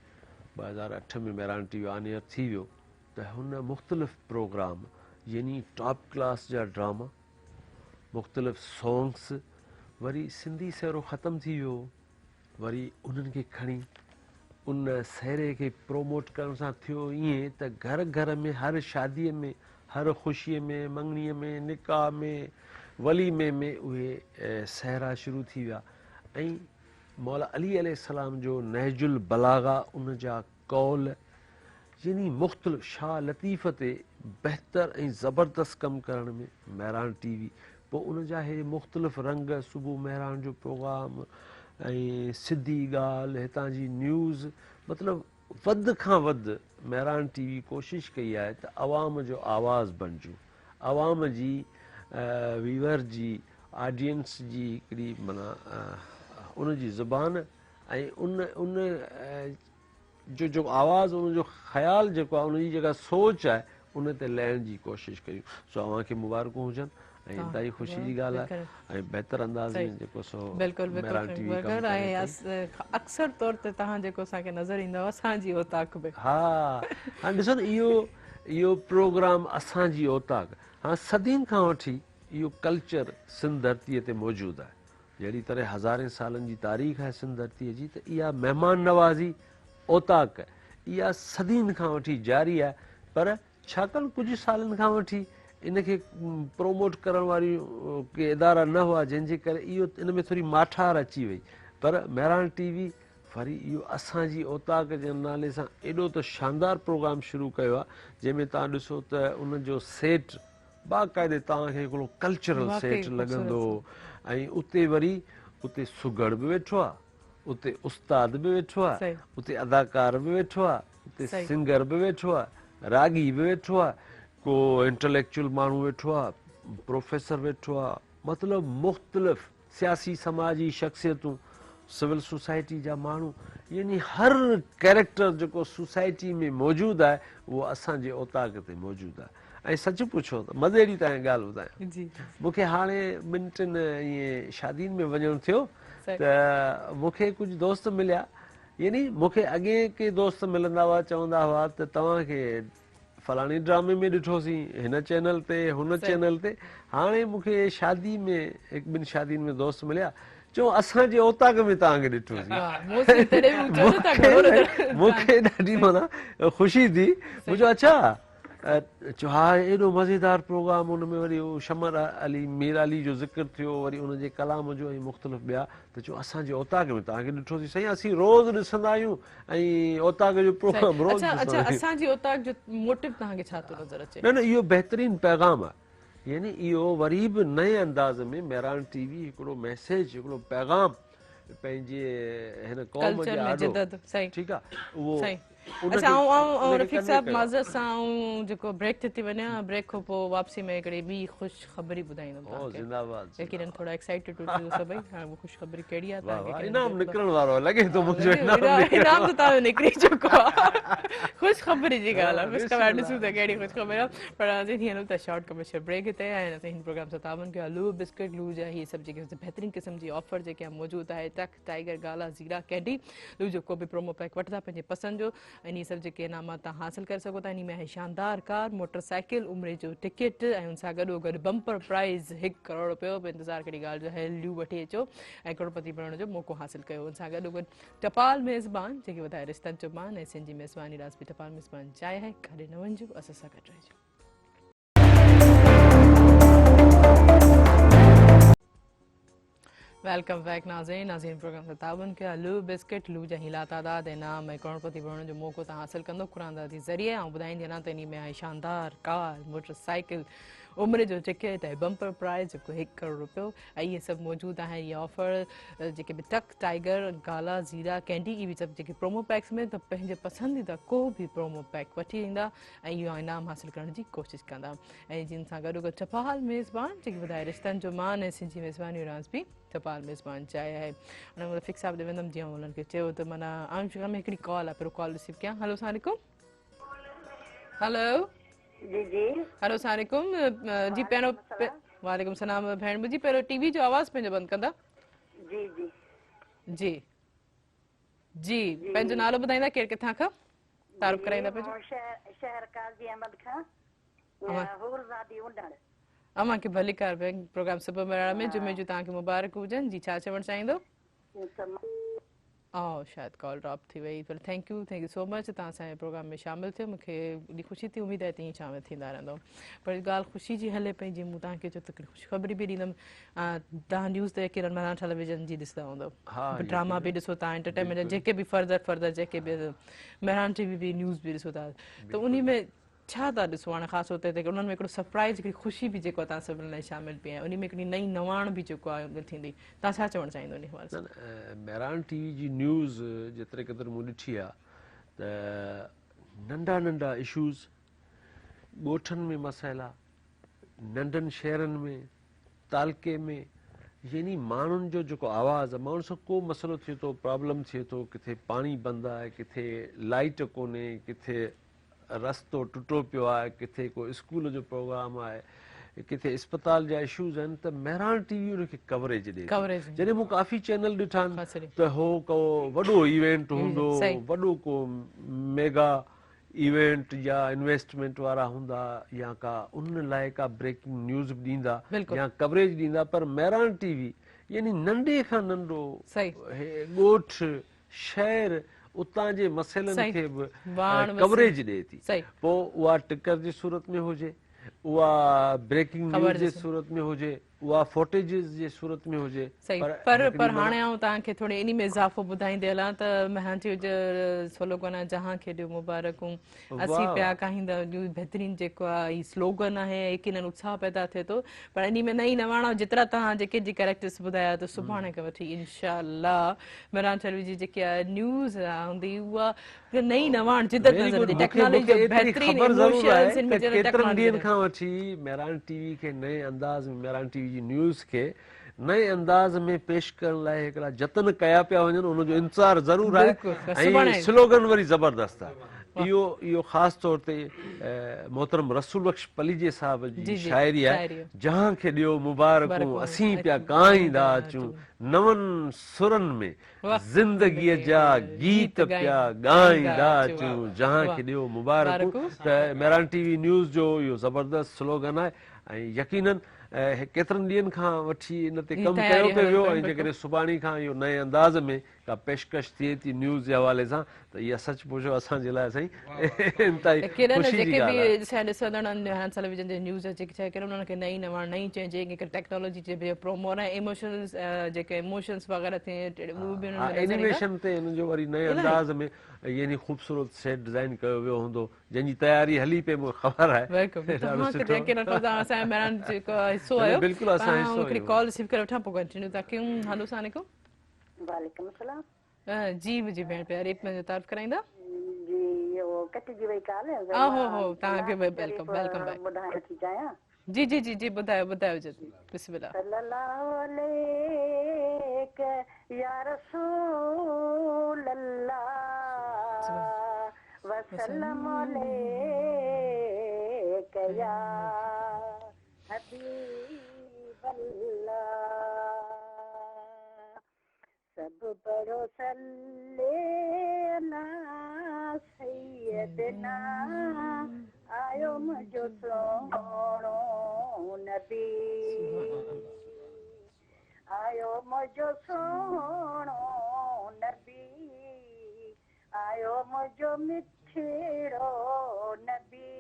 2008 ۾ Mehran T V on air ٿي ويو ته هن مختلف پروگرام يعني ٽاپ ڪلاس جا ڊراما، مختلف سانگس، وري سنڌي سهرو ختم ٿي ويو هو وري انهن کي کڻي ان سهري کي پروموٽ ڪرڻ سان ٿيو ائين ته گهر گهر ۾ هر شادي ۾ هر خوشي ۾ مڱڻي ۾ نڪاح ۾ وليمي ۾ اهي سهرا شروع ٿي ويا ۽ مولا علي عليه السلام جو نهج البلاغه ان جا قول يعني مختلف شاهه لطيف تي بهتر ۽ زبردست ڪم ڪرڻ ۾ مهراڻ ٽي وي پوء ان جا هي مختلف رنگ صبح مهراڻ جو پروگرام ۽ سڌي ڳالهه هتان جي نيوز مطلب وڌ کان وڌ مهراڻ ٽي وي ڪوشش ڪئي آهي ته عوام جو آواز بڻجون عوام جي ويور جي آڊينس جي هڪڙي معنيٰ ان جي زبان ۽ ان ان جو جيڪو آواز ان جو خيال جيڪو آهي ان جي جيڪا سوچ آهي ان تي لهڻ جي ڪوشش ڪريون سو اوهان کي مبارڪون هجن ۽ انتهائي خوشي جي ڳالهه آهي ۽ بهتر انداز ۾ جيڪو سو بلڪل بلڪل بلڪل ۽ اڪثر طور تي توهان جيڪو اسان کي نظر ايندو اسان جي اوطاق به ها هاڻي ڏسو نه اهو اهو پروگرام اسان جي اوطاق هاڻ صدين کان وٺي اهو ڪلچر سنڌ ڌرتي تي موجود آهي جهڙي طرح هزارين سالن جي تاريخ آهي سنڌ ڌرتيء جي ته اها مهمان نوازي اوطاق اها صدين کان وٺي جاري آهي پر ڇاڪاڻ ڪجهه سالن کان وٺي ان کي پروموٽ ڪرڻ واريون ڪي ادارا نه هئا جنهن جي ڪري اهو ان ۾ ٿوري ماٺار اچي وئي پر مهراڻ ٽي وي وري اهو اسان جي اوطاق جي نالي سان ايڏو ته شاندار پروگرام شروع ڪيو آهي جنهن ۾ توهان ڏسو ته ان جو سيٽ باقاعدي توهان کي هڪڙو ڪلچرل سيٽ لڳندو ۽ اتي وري اتي سگهڙ به ويٺو آ اتي استاد به ويٺو آ اتي اداڪار به ويٺو آ اتي سنگر به ويٺو آ راڳي به ويٺو آ ڪو انٽليڪچوئل ماڻهو ويٺو آ پروفيسر ويٺو آ مطلب مختلف سياسي سماجي شخصيتون، سول سوسائٽي جا ماڻهو يعني هر ڪيريڪٽر جيڪو سوسائٽي ۾ موجود آهي اهو اسان جي اوطاق تي موجود آهي ۽ سچ پڇو ته مزي جي توهان کي ڳالهه ٻڌايان مون کي هاڻي ٻن ٽن ائين شادين ۾ وڃڻ ٿيو ته مون کي ڪجهه دوست مليا يعني مون کي اڳي ڪي دوست ملندا هئا چوندا هئا ته توهان کي فلاڻي ڊرامي ۾ ڏٺوسين هن چينل تي هن چينل تي هاڻي مون کي شادي ۾ هڪ ٻن شادين ۾ دوست مليا چون اسان جي اوطاق ۾ توهان کي ڏٺوسين مون کي ڏاڍي معنيٰ خوشي ٿي مون چيو اڇا چيو ها ايڏو مزيدار پروگرام ان ۾ وري شمر علي مير علي جو ذڪر ٿيو وري ان جي ڪلام جو ۽ مختلف ٻيا ته چيو اسان جي اوطاق ۾ توهان کي ڏٺوسين سائين اسين روز ڏسندا آهيون ۽ اوطاق جو پروگرام روز اڇا اڇا اسان جي اوطاق جو موٽو توهان کي ڇا ٿو نظر اچي؟ نه نه اهو بهترين پيغام آهي يعني اهو وري به نئين انداز ۾ مهراڻ ٽي وي هڪڙو ميسيج هڪڙو پيغام پنهنجي هن قوم جي آڏو ٺيڪ آهي اهو اڇا آئون آئون آئون رفيق صاحب معذرت سان آئون جيڪو بريڪ تي ٿي وڃان بريڪ کان پوء واپسي ۾ هڪڙي ٻي خوش خبري ٻڌائيندم توهان کي زنده باد يقينن ٿورا ايڪسائيٽيڊ هجو سڀئي هاڻي اها خوش خبري ڪهڙي آهي توهان کي انعام نڪرڻ وارو لڳي ٿو منهنجو انعام انعام ته توهان جو نڪري چڪو آهي خوش خبري جي ڳالهه آهي خوش خبر ڏسون ته ڪهڙي خوش خبر آهي پر اسين هينئر هلون ٿا شارٽ ڪمرشل بريڪ تي ۽ اسين هن پروگرام سان تعاون ڪيو آهي لو بسڪٽ لو جا هي سڀ جيڪي بهترين قسم جي آفر جيڪي موجود آهي ٽڪ ٽائيگر گالا زيرا ڪينڊي لو جو ڪو به پرومو پيڪ وٺندا پنهنجي پسند جو انهي سڀ جيڪي انعامات تان حاصل ڪري سگهو ٿا انهي ۾ آهي شاندار ڪار موٽر سائيڪل عمري جو ٽڪيٽ ۽ ان سان گڏو گڏ بمپر پرائز 1 ڪروڙ روپيو به انتظار ڪهڙي ڳالهه جو آهي لو وٺي اچو ۽ ڪروڙپتي بڻڻ جو موقعو حاصل ڪيو ان سان گڏو گڏ ٽپال ميزبان جيڪي وڌائي رشتن جو مان ۽ سنڌ جي ميزباني رازبي ٽپال ميزبان چاهي آهي ڪاڏي نه وڃجو اسان سان گڏ رهجو. Welcome back ناظرين. ناظرين پروگرام سان تعاون ڪيو آهي لو بسڪٽ، لو جا هي لاتعداد انعام ۽ ڪروڙپتي بڻڻ جو موقعو توهان حاصل ڪندو قرآندازي ذريعي. آئون ٻڌائيندي هلان ته انهي ۾ آهي شاندار ڪار، موٽر سائيڪل، عمري جو ٽڪيٽ ۽ بمپر پرائز جيڪو 1 ڪروڙ روپيو ۽ اهي سڀ موجود آهن. اهي آفر جيڪي به ٽڪ، ٽائيگر، گالا، زيرا، ڪينڊي اهي به سڀ جيڪي پرومو پيڪس ۾ ته پنهنجي پسنديده ڪو به پرومو پيڪ وٺي ايندا ۽ اهو انعام حاصل ڪرڻ جي ڪوشش ڪندا. ۽ جن سان گڏوگڏ ٽپال ميزبان جيڪي ٻڌائي رشتن جو مان ۽ سنڌي ميزباني جو راز به ٽپال ميزبان چاهي آهي. ان مهل رفيق صاحب ڏي ويندم جيئن انهن کي چيو ته معنيٰ عام شڪل ۾ هڪڙي ڪال آهي پهريون ڪال رسيو ڪيان. هلو السلام عليڪم. هلو جي جي. هلو السلام عليڪم. جي پهريون وعليڪم السلام ڀيڻ منهنجي پهريون ٽي وي جو آواز پنهنجو بند ڪندا. جي جي. جي جي پنهنجو نالو ٻڌائيندا ڪير ڪٿان کان تعارف ڪرائيندا پنهنجو. شهر قاضي احمد کان حورزادي اونڊڻ. اوهان کي ڀليڪار ڀيڻ پروگرام صبح مهراڻ ۾ جمعي جون توهان کي مبارڪ هجن. جي ڇا چوڻ چاهيندو؟ آء شايد ڪال ڊراپ ٿي وئي پر thank you thank you so much توهان اسان جي پروگرام ۾ شامل ٿيو مون کي وڏي خوشي ٿي اميد آهي ته ائين شامل ٿيندا رهندو پر ڳالهه خوشي جي هلي پئي جيئن مون توهان کي چيو ته هڪڙي خوشخبري به ڏيندم توهان نيوز ته يقينن مهراڻ ٽيليويزن جي ڏسندا هوندو ڊراما به ڏسو ٿا انٽرٽينمينٽ جيڪي به فردر فردر جيڪي به مهراڻ ٽي وي به نيوز به ڏسو ٿا ته انهي ۾ ڇا ٿا ڏسو هاڻي خاص طور تي انهن ۾ هڪڙو سرپرائز هڪڙي خوشي به جيڪو توهان سڀني لاء شامل پئي آهي انهي ۾ هڪڙي نئين نواڻ به جيڪو آهي ٿيندي توهان ڇا چوڻ چاهيندو انهي حوالي سان؟ مهراڻ ٽي وي جي نيوز جيتري قدر مون ڏٺي آهي ته ننڍا ننڍا اشوز، ڳوٺن ۾ مسئلا، ننڍن شهرن ۾، تعلقي ۾ يعني ماڻهن جو جيڪو آواز آهي ماڻهن سان ڪو مسئلو ٿئي ٿو پرابلم ٿئي ٿو ڪٿي پاڻي بند آهي ڪٿي لائيٽ ڪونهي ڪٿي رستو ٽٽو پيو آهي ڪٿي ڪو اسڪول جو پروگرام آهي ڪٿي اسپتال جا اشوز آهن ته مهراڻ ٽي وي ان کي ڪوريج ڏي ٿي. جڏهن مون ڪافي چينل ڏٺا آهن ته هو ڪو وڏو ايونٽ هوندو وڏو ڪو ميگا ايونٽ يا انويسٽمينٽ وارا هوندا يا ڪا ان لاء ڪا بريڪنگ نيوز به ڏيندا يا ڪوريج ڏيندا پر مهراڻ ٽي وي يعني ننڍي کان ننڍو ڳوٺ شهر اتان جي مسئلن کي به ڪوريج ڏئي ٿي پوء اها ٽڪر جي صورت ۾ هجي اها بريڪنگ نيوز جي صورت ۾ هجي اها فوٽيجز جي صورت ۾ هجي. پر پر هاڻي آئون توهان کي ٿوري انهي ۾ اضافو ٻڌائيندي هلان ته مهان ٿيو سلوگن آهي جهان کي ڏيو مبارڪون اسين پيا ڪاهيندا جو بهترين جيڪو آهي هي سلوگن آهي يقينن اتساهه پيدا ٿئي ٿو پر انهي ۾ نئين نواڻ جيترا توهان جيڪي جي ڪريڪٽرس ٻڌايا ته سڀاڻي کان وٺي انشاء الله مهراڻ ٽي وي جي جيڪي نيوز هوندي اها نئين نواڻ جدت نظر ايندي ٽيڪنالاجي جو بهترين ايموشنز ان ۾ ڪيترن ڏينهن کان وٺي مهراڻ ٽي وي کي نئين انداز ۾ مهراڻ ٽي وي جي نيوز کي نئين انداز ۾ پيش ڪرڻ لاء هڪڙا جتن ڪيا پيا وڃن ان جو انتظار ضرور آهي ۽ سلوگن وري زبردست آهي اهو اهو خاص طور تي محترم رسول بخش پليجي صاحب جي شاعري آهي جهان کي ڏيو مبارڪون اسين پيا ڪاهيندا اچون نون سرن ۾ زندگيء جا گيت پيا ڳائيندا اچون جهان کي ڏيو مبارڪون ته مهراڻ ٽي وي نيوز جو اهو زبردست سلوگن آهي ۽ يقينن ڪيترن ڏينهن کان وٺي ان تي ڪم ڪيو پيو ويو ۽ جيڪڏهن سڀاڻي کان اهو نئين انداز ۾ ڪا پيشڪش ٿئي ٿي نيوز جي حوالي سان ته اها سچ پڇو اسان جي لاء سائين انتهائي خوشي جي ڳالهه آهي. جيڪي به ڏسندڙ آهن مهراڻ ٽيليويزن جي نيوز جيڪي ڇا ڪري انهن کي نئين نواڻ نئين چينجنگ هڪ ٽيڪنالاجي جي به پرومو ۽ ايموشنز جيڪي ايموشنز وغيره ٿئي اهي به انهن ۾ نظر ايندا. اينيميشن تي انهن جو وري نئين انداز ۾ يعني خوبصورت سيٽ ڊزائين ڪيو ويو هوندو جنهن جي تياري هلي پئي مون کي خبر آهي. بلڪل توهان کي ته يقينن خبر آهي اسان مهراڻ جيڪو حصو آهيو. بلڪل اسان حصو آهيون. هڪڙي ڪال رسيو ڪري وٺان پوء ڪنٽينيو ٿا ڪيون. هلو السلام عليڪم. وعليڪم السلام. جي منهنجي ڀيڻ پياري پنهنجو تعارف ڪرائيندا. جي اهو ڪٽجي وئي ڪال. آهو هو توهان کي welcome welcome back. ٻڌائڻ ٿي چاهيان. جي جي جي جي ٻڌايو ٻڌايو جلدي بسم الله. صلي الله عليڪ يا رسول الله وسلم عليڪ يا حبيب الله. سڀ پڙهو صلي عليٰ سيدنا آيو منهنجو سهڻو نبي آيو منهنجو سهڻو نبي آيو منهنجو مٺڙو نبي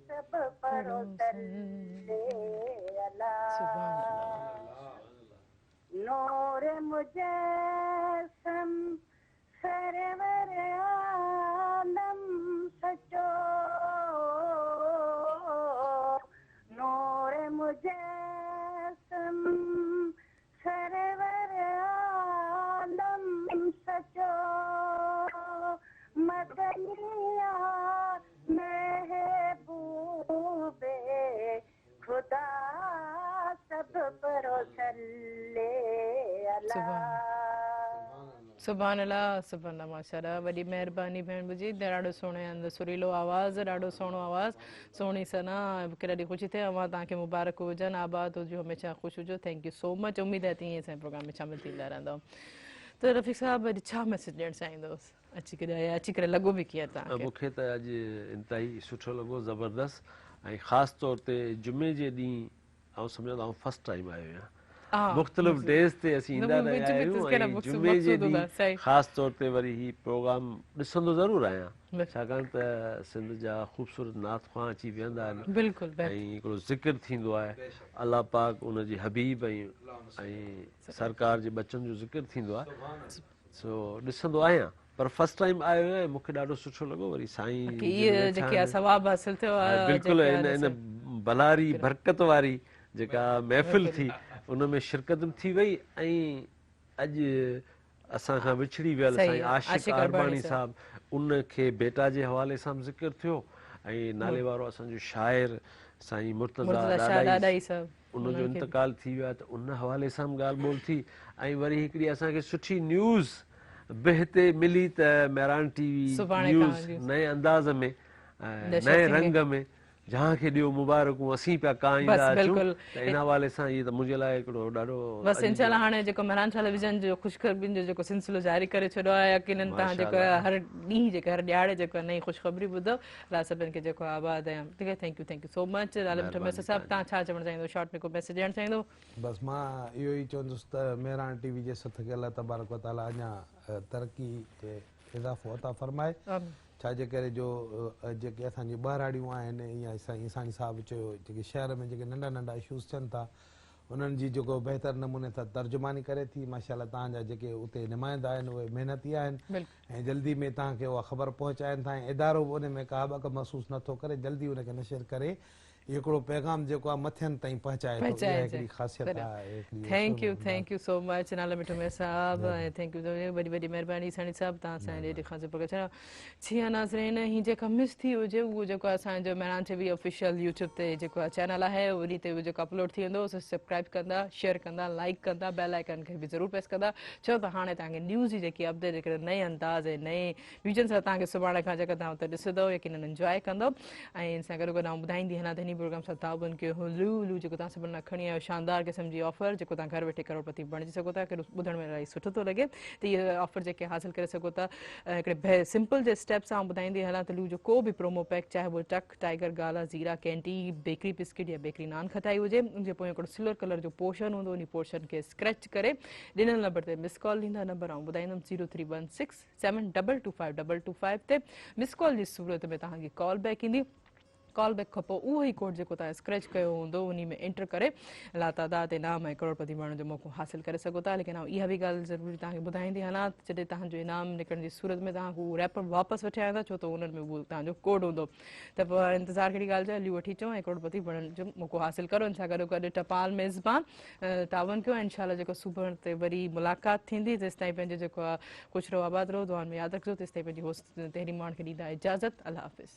سڀ پڙهو صلي عليٰ. نور مجسم سرور عالم سچو نور مجسم سرور عالم سچو مدني آ محبوب خدا سڀ پڙهو صلي الله. سبحان الله سبحان الله ماشاءالله وڏي مهرباني ڀيڻ منهنجي ڏاڍو سهڻي اندر سريلو آواز ڏاڍو سهڻو آواز سهڻي ثنا مون کي ڏاڍي خوشي ٿي اوهان توهان کي مبارڪ هجن آباد هجو هميشه خوش هجو thank you سو مچ اميد آهي ته ائين اسان جي پروگرام ۾ شامل ٿيندا رهندؤ ته رفيق صاحب اڄ ڇا ميسج ڏيڻ چاهيندؤ اچي ڪري آيا اچي ڪري لڳو به ڪيئن توهان کي؟ مون کي ته اڄ انتهائي سٺو لڳو زبردست ۽ خاص طور تي جمعي جي ڏينهن آئون سمجهان ٿو آئون فرسٽ ٽائيم آيو آهيان مختلف ڊيز تي اسين ايندا رهيا آهيون ۽ جمعي جي ڏينهن خاص طور تي وري هي پروگرام ڏسندو ضرور آهيان ڇاڪاڻ ته سنڌ جا خوبصورت نعت خوان اچي ويهندا آهن ۽ هڪڙو ذڪر ٿيندو آهي الله پاڪ ان جي حبيب ۽ سرڪار جي ٻچن جو ذڪر ٿيندو آهي سو ڏسندو آهيان پر فرسٽ ٽائيم آيو آهيان ۽ مون کي ڏاڍو سٺو لڳو وري سائين جن ويٺا آهن ثواب حاصل ٿيو آهي بلڪل ان ان ڀلاري برڪت واري جيڪا محفل ٿي ان ۾ شرڪت به ٿي وئي ۽ اڄ اسان کان وڇڙي ويل سائين عاشق عرباڻي صاحب ان کي ڀيٽا جي حوالي سان به ذڪر ٿيو ۽ نالي وارو اسان جو شاعر سائين مرتضيٰ ڏاڏاهي صاحب ان جو انتقال ٿي ويو آهي ته ان حوالي سان به ڳالهه ٻولهه ٿي ۽ وري هڪڙي اسان کي سٺي نيوز به هتي ملي ته مهراڻ ٽي وي نيوز نئين انداز ۾ نئين رنگ ۾ جهان کي ڏيو مبارڪون اسين پيا ڪاهيندا اچون ته ان حوالي سان هي ته منهنجي لاء هڪڙو ڏاڍو بس انشاء الله هاڻي جيڪو مهراڻ ٽيليويزن جو خوشخبرين جو جيڪو سلسلو جاري ڪري ڇڏيو آهي يقينن توهان جيڪو هر ڏينهن جيڪو هر ڏهاڙي جيڪو نئين خوشخبري ٻڌو الله سڀن کي جيڪو آباد ۽ ٺيڪ آهي thank you thank you so much عالم مٺو ميسر صاحب توهان ڇا چوڻ چاهيندو شارٽ ۾ ڪو ميسج ڏيڻ چاهيندو. بس مان اهو ئي چوندس ته مهراڻ ٽي وي جي سٿ کي الله تبارڪ و تعالي اڃا ترقي تي اضافو عطا فرمائي ڇا جي ڪري جو جيڪي اسان جون ٻهراڙيون آهن يا سائين عيساڻي صاحب چيو جيڪي شهر ۾ جيڪي ننڍا ننڍا اشوز ٿين ٿا انهن جي جيڪو بهتر نموني سان ترجماني ڪري ٿي ماشاءالله توهان جا جيڪي اتي نمائندا آهن اهي محنتي آهن ۽ جلدي ۾ توهان کي اها خبر پهچائين ٿا ۽ ادارو به ان ۾ ڪا هٻڪ محسوس نه ٿو ڪري جلدي ان کي نشر ڪري اهو هڪڙو پيغام جيڪو آهي مٿين تائين پهچائي ٿو اها هڪڙي خاصيت آهي هڪڙي thank you thank you so much نالا مٺو مير صاحب ۽ thank you وڏي وڏي مهرباني عيساڻي صاحب توهان اسان جي ڏيڍ کان پروگرام ڇڏيو جي ها ناظرين هي جيڪا مس ٿي هجي اهو جيڪو اسان جو مهراڻ ٽي وي آفيشل يوٽيوب تي جيڪو چينل آهي انهي تي جيڪو اپلوڊ ٿي ويندو سبسڪرائب ڪندا شيئر ڪندا لائڪ ڪندا بيل آئيڪن کي به ضرور پريس ڪندا ڇو ته هاڻي توهان کي نيوز جي جيڪي اپڊيٽ هڪڙي نئين انداز ۽ نئين ويزن سان توهان کي سڀاڻي کان جيڪا توهان اتي ڏسندو يقينن انجواء ڪندو ۽ ان سان گڏو گڏ آئون ٻڌائيندي هلان ته انهي پروگرام سان تعاون ڪيو هو لو لو جيڪو توهان سڀني لاء کڻي آيو شاندار قسم جي آفر جيڪو توهان گهر ويٺي ڪروڙپتي بڻجي سگهو ٿا ڪيڏو ٻڌڻ ۾ الاهي سٺو ٿو لڳي ته اهي آفر جيڪي حاصل ڪري سگهو ٿا هڪڙي سمپل جي اسٽيپ سان آئون ٻڌائيندي هلان ته لو جو ڪو به پرومو پيڪ چاهي اهو ٽڪ، ٽائيگر گالا، زيرا، ڪينٽي، بيڪري بسڪٽ يا بيڪري نان کٽائي هجي ان جي پويان هڪڙو سلور ڪلر جو پورشن هوندو انهي پورشن کي اسڪريچ ڪري ڏنل نمبر تي مس ڪال ڏيندا نمبر آئون ٻڌائيندم zero three one six seven double two five double two five تي مس ڪال جي صورت ۾ توهان کي ڪال بيڪ ايندي ڪال بيڪ کان پوء اهو ئي ڪوڊ جيڪو توهان اسڪريچ ڪيو هوندو انهي ۾ انٽر ڪري لاتعداد انعام ۽ ڪروڙپتي بڻڻ جو موقعو حاصل ڪري سگهو ٿا ليڪن آئون اها به ڳالهه ضروري توهان کي ٻڌائيندي هلان ته جڏهن توهان جو انعام نڪرڻ جي صورت ۾ توهان اهو ريپر واپس وٺي آيندا ڇو ته انهن ۾ اهو توهان جو ڪوڊ هوندو ته پوء هاڻي انتظار ڪهڙي ڳالهه جو آهي ليو وٺي اچو ۽ ڪروڙپتي بڻڻ جو موقعو حاصل ڪرو ان سان گڏو گڏ ٽپال ميزبان تعاون ڪيو ۽ انشاء الله جيڪو سڀاڻي تي وري ملاقات ٿيندي تيستائين پنهنجو جيڪو آهي خوش رهو آباد رهو دعائن ۾ ياد رکجو تيستائين پنهنجي هوسٽ تحريم ماڻ کي ڏيندا اجازت الله حافظ.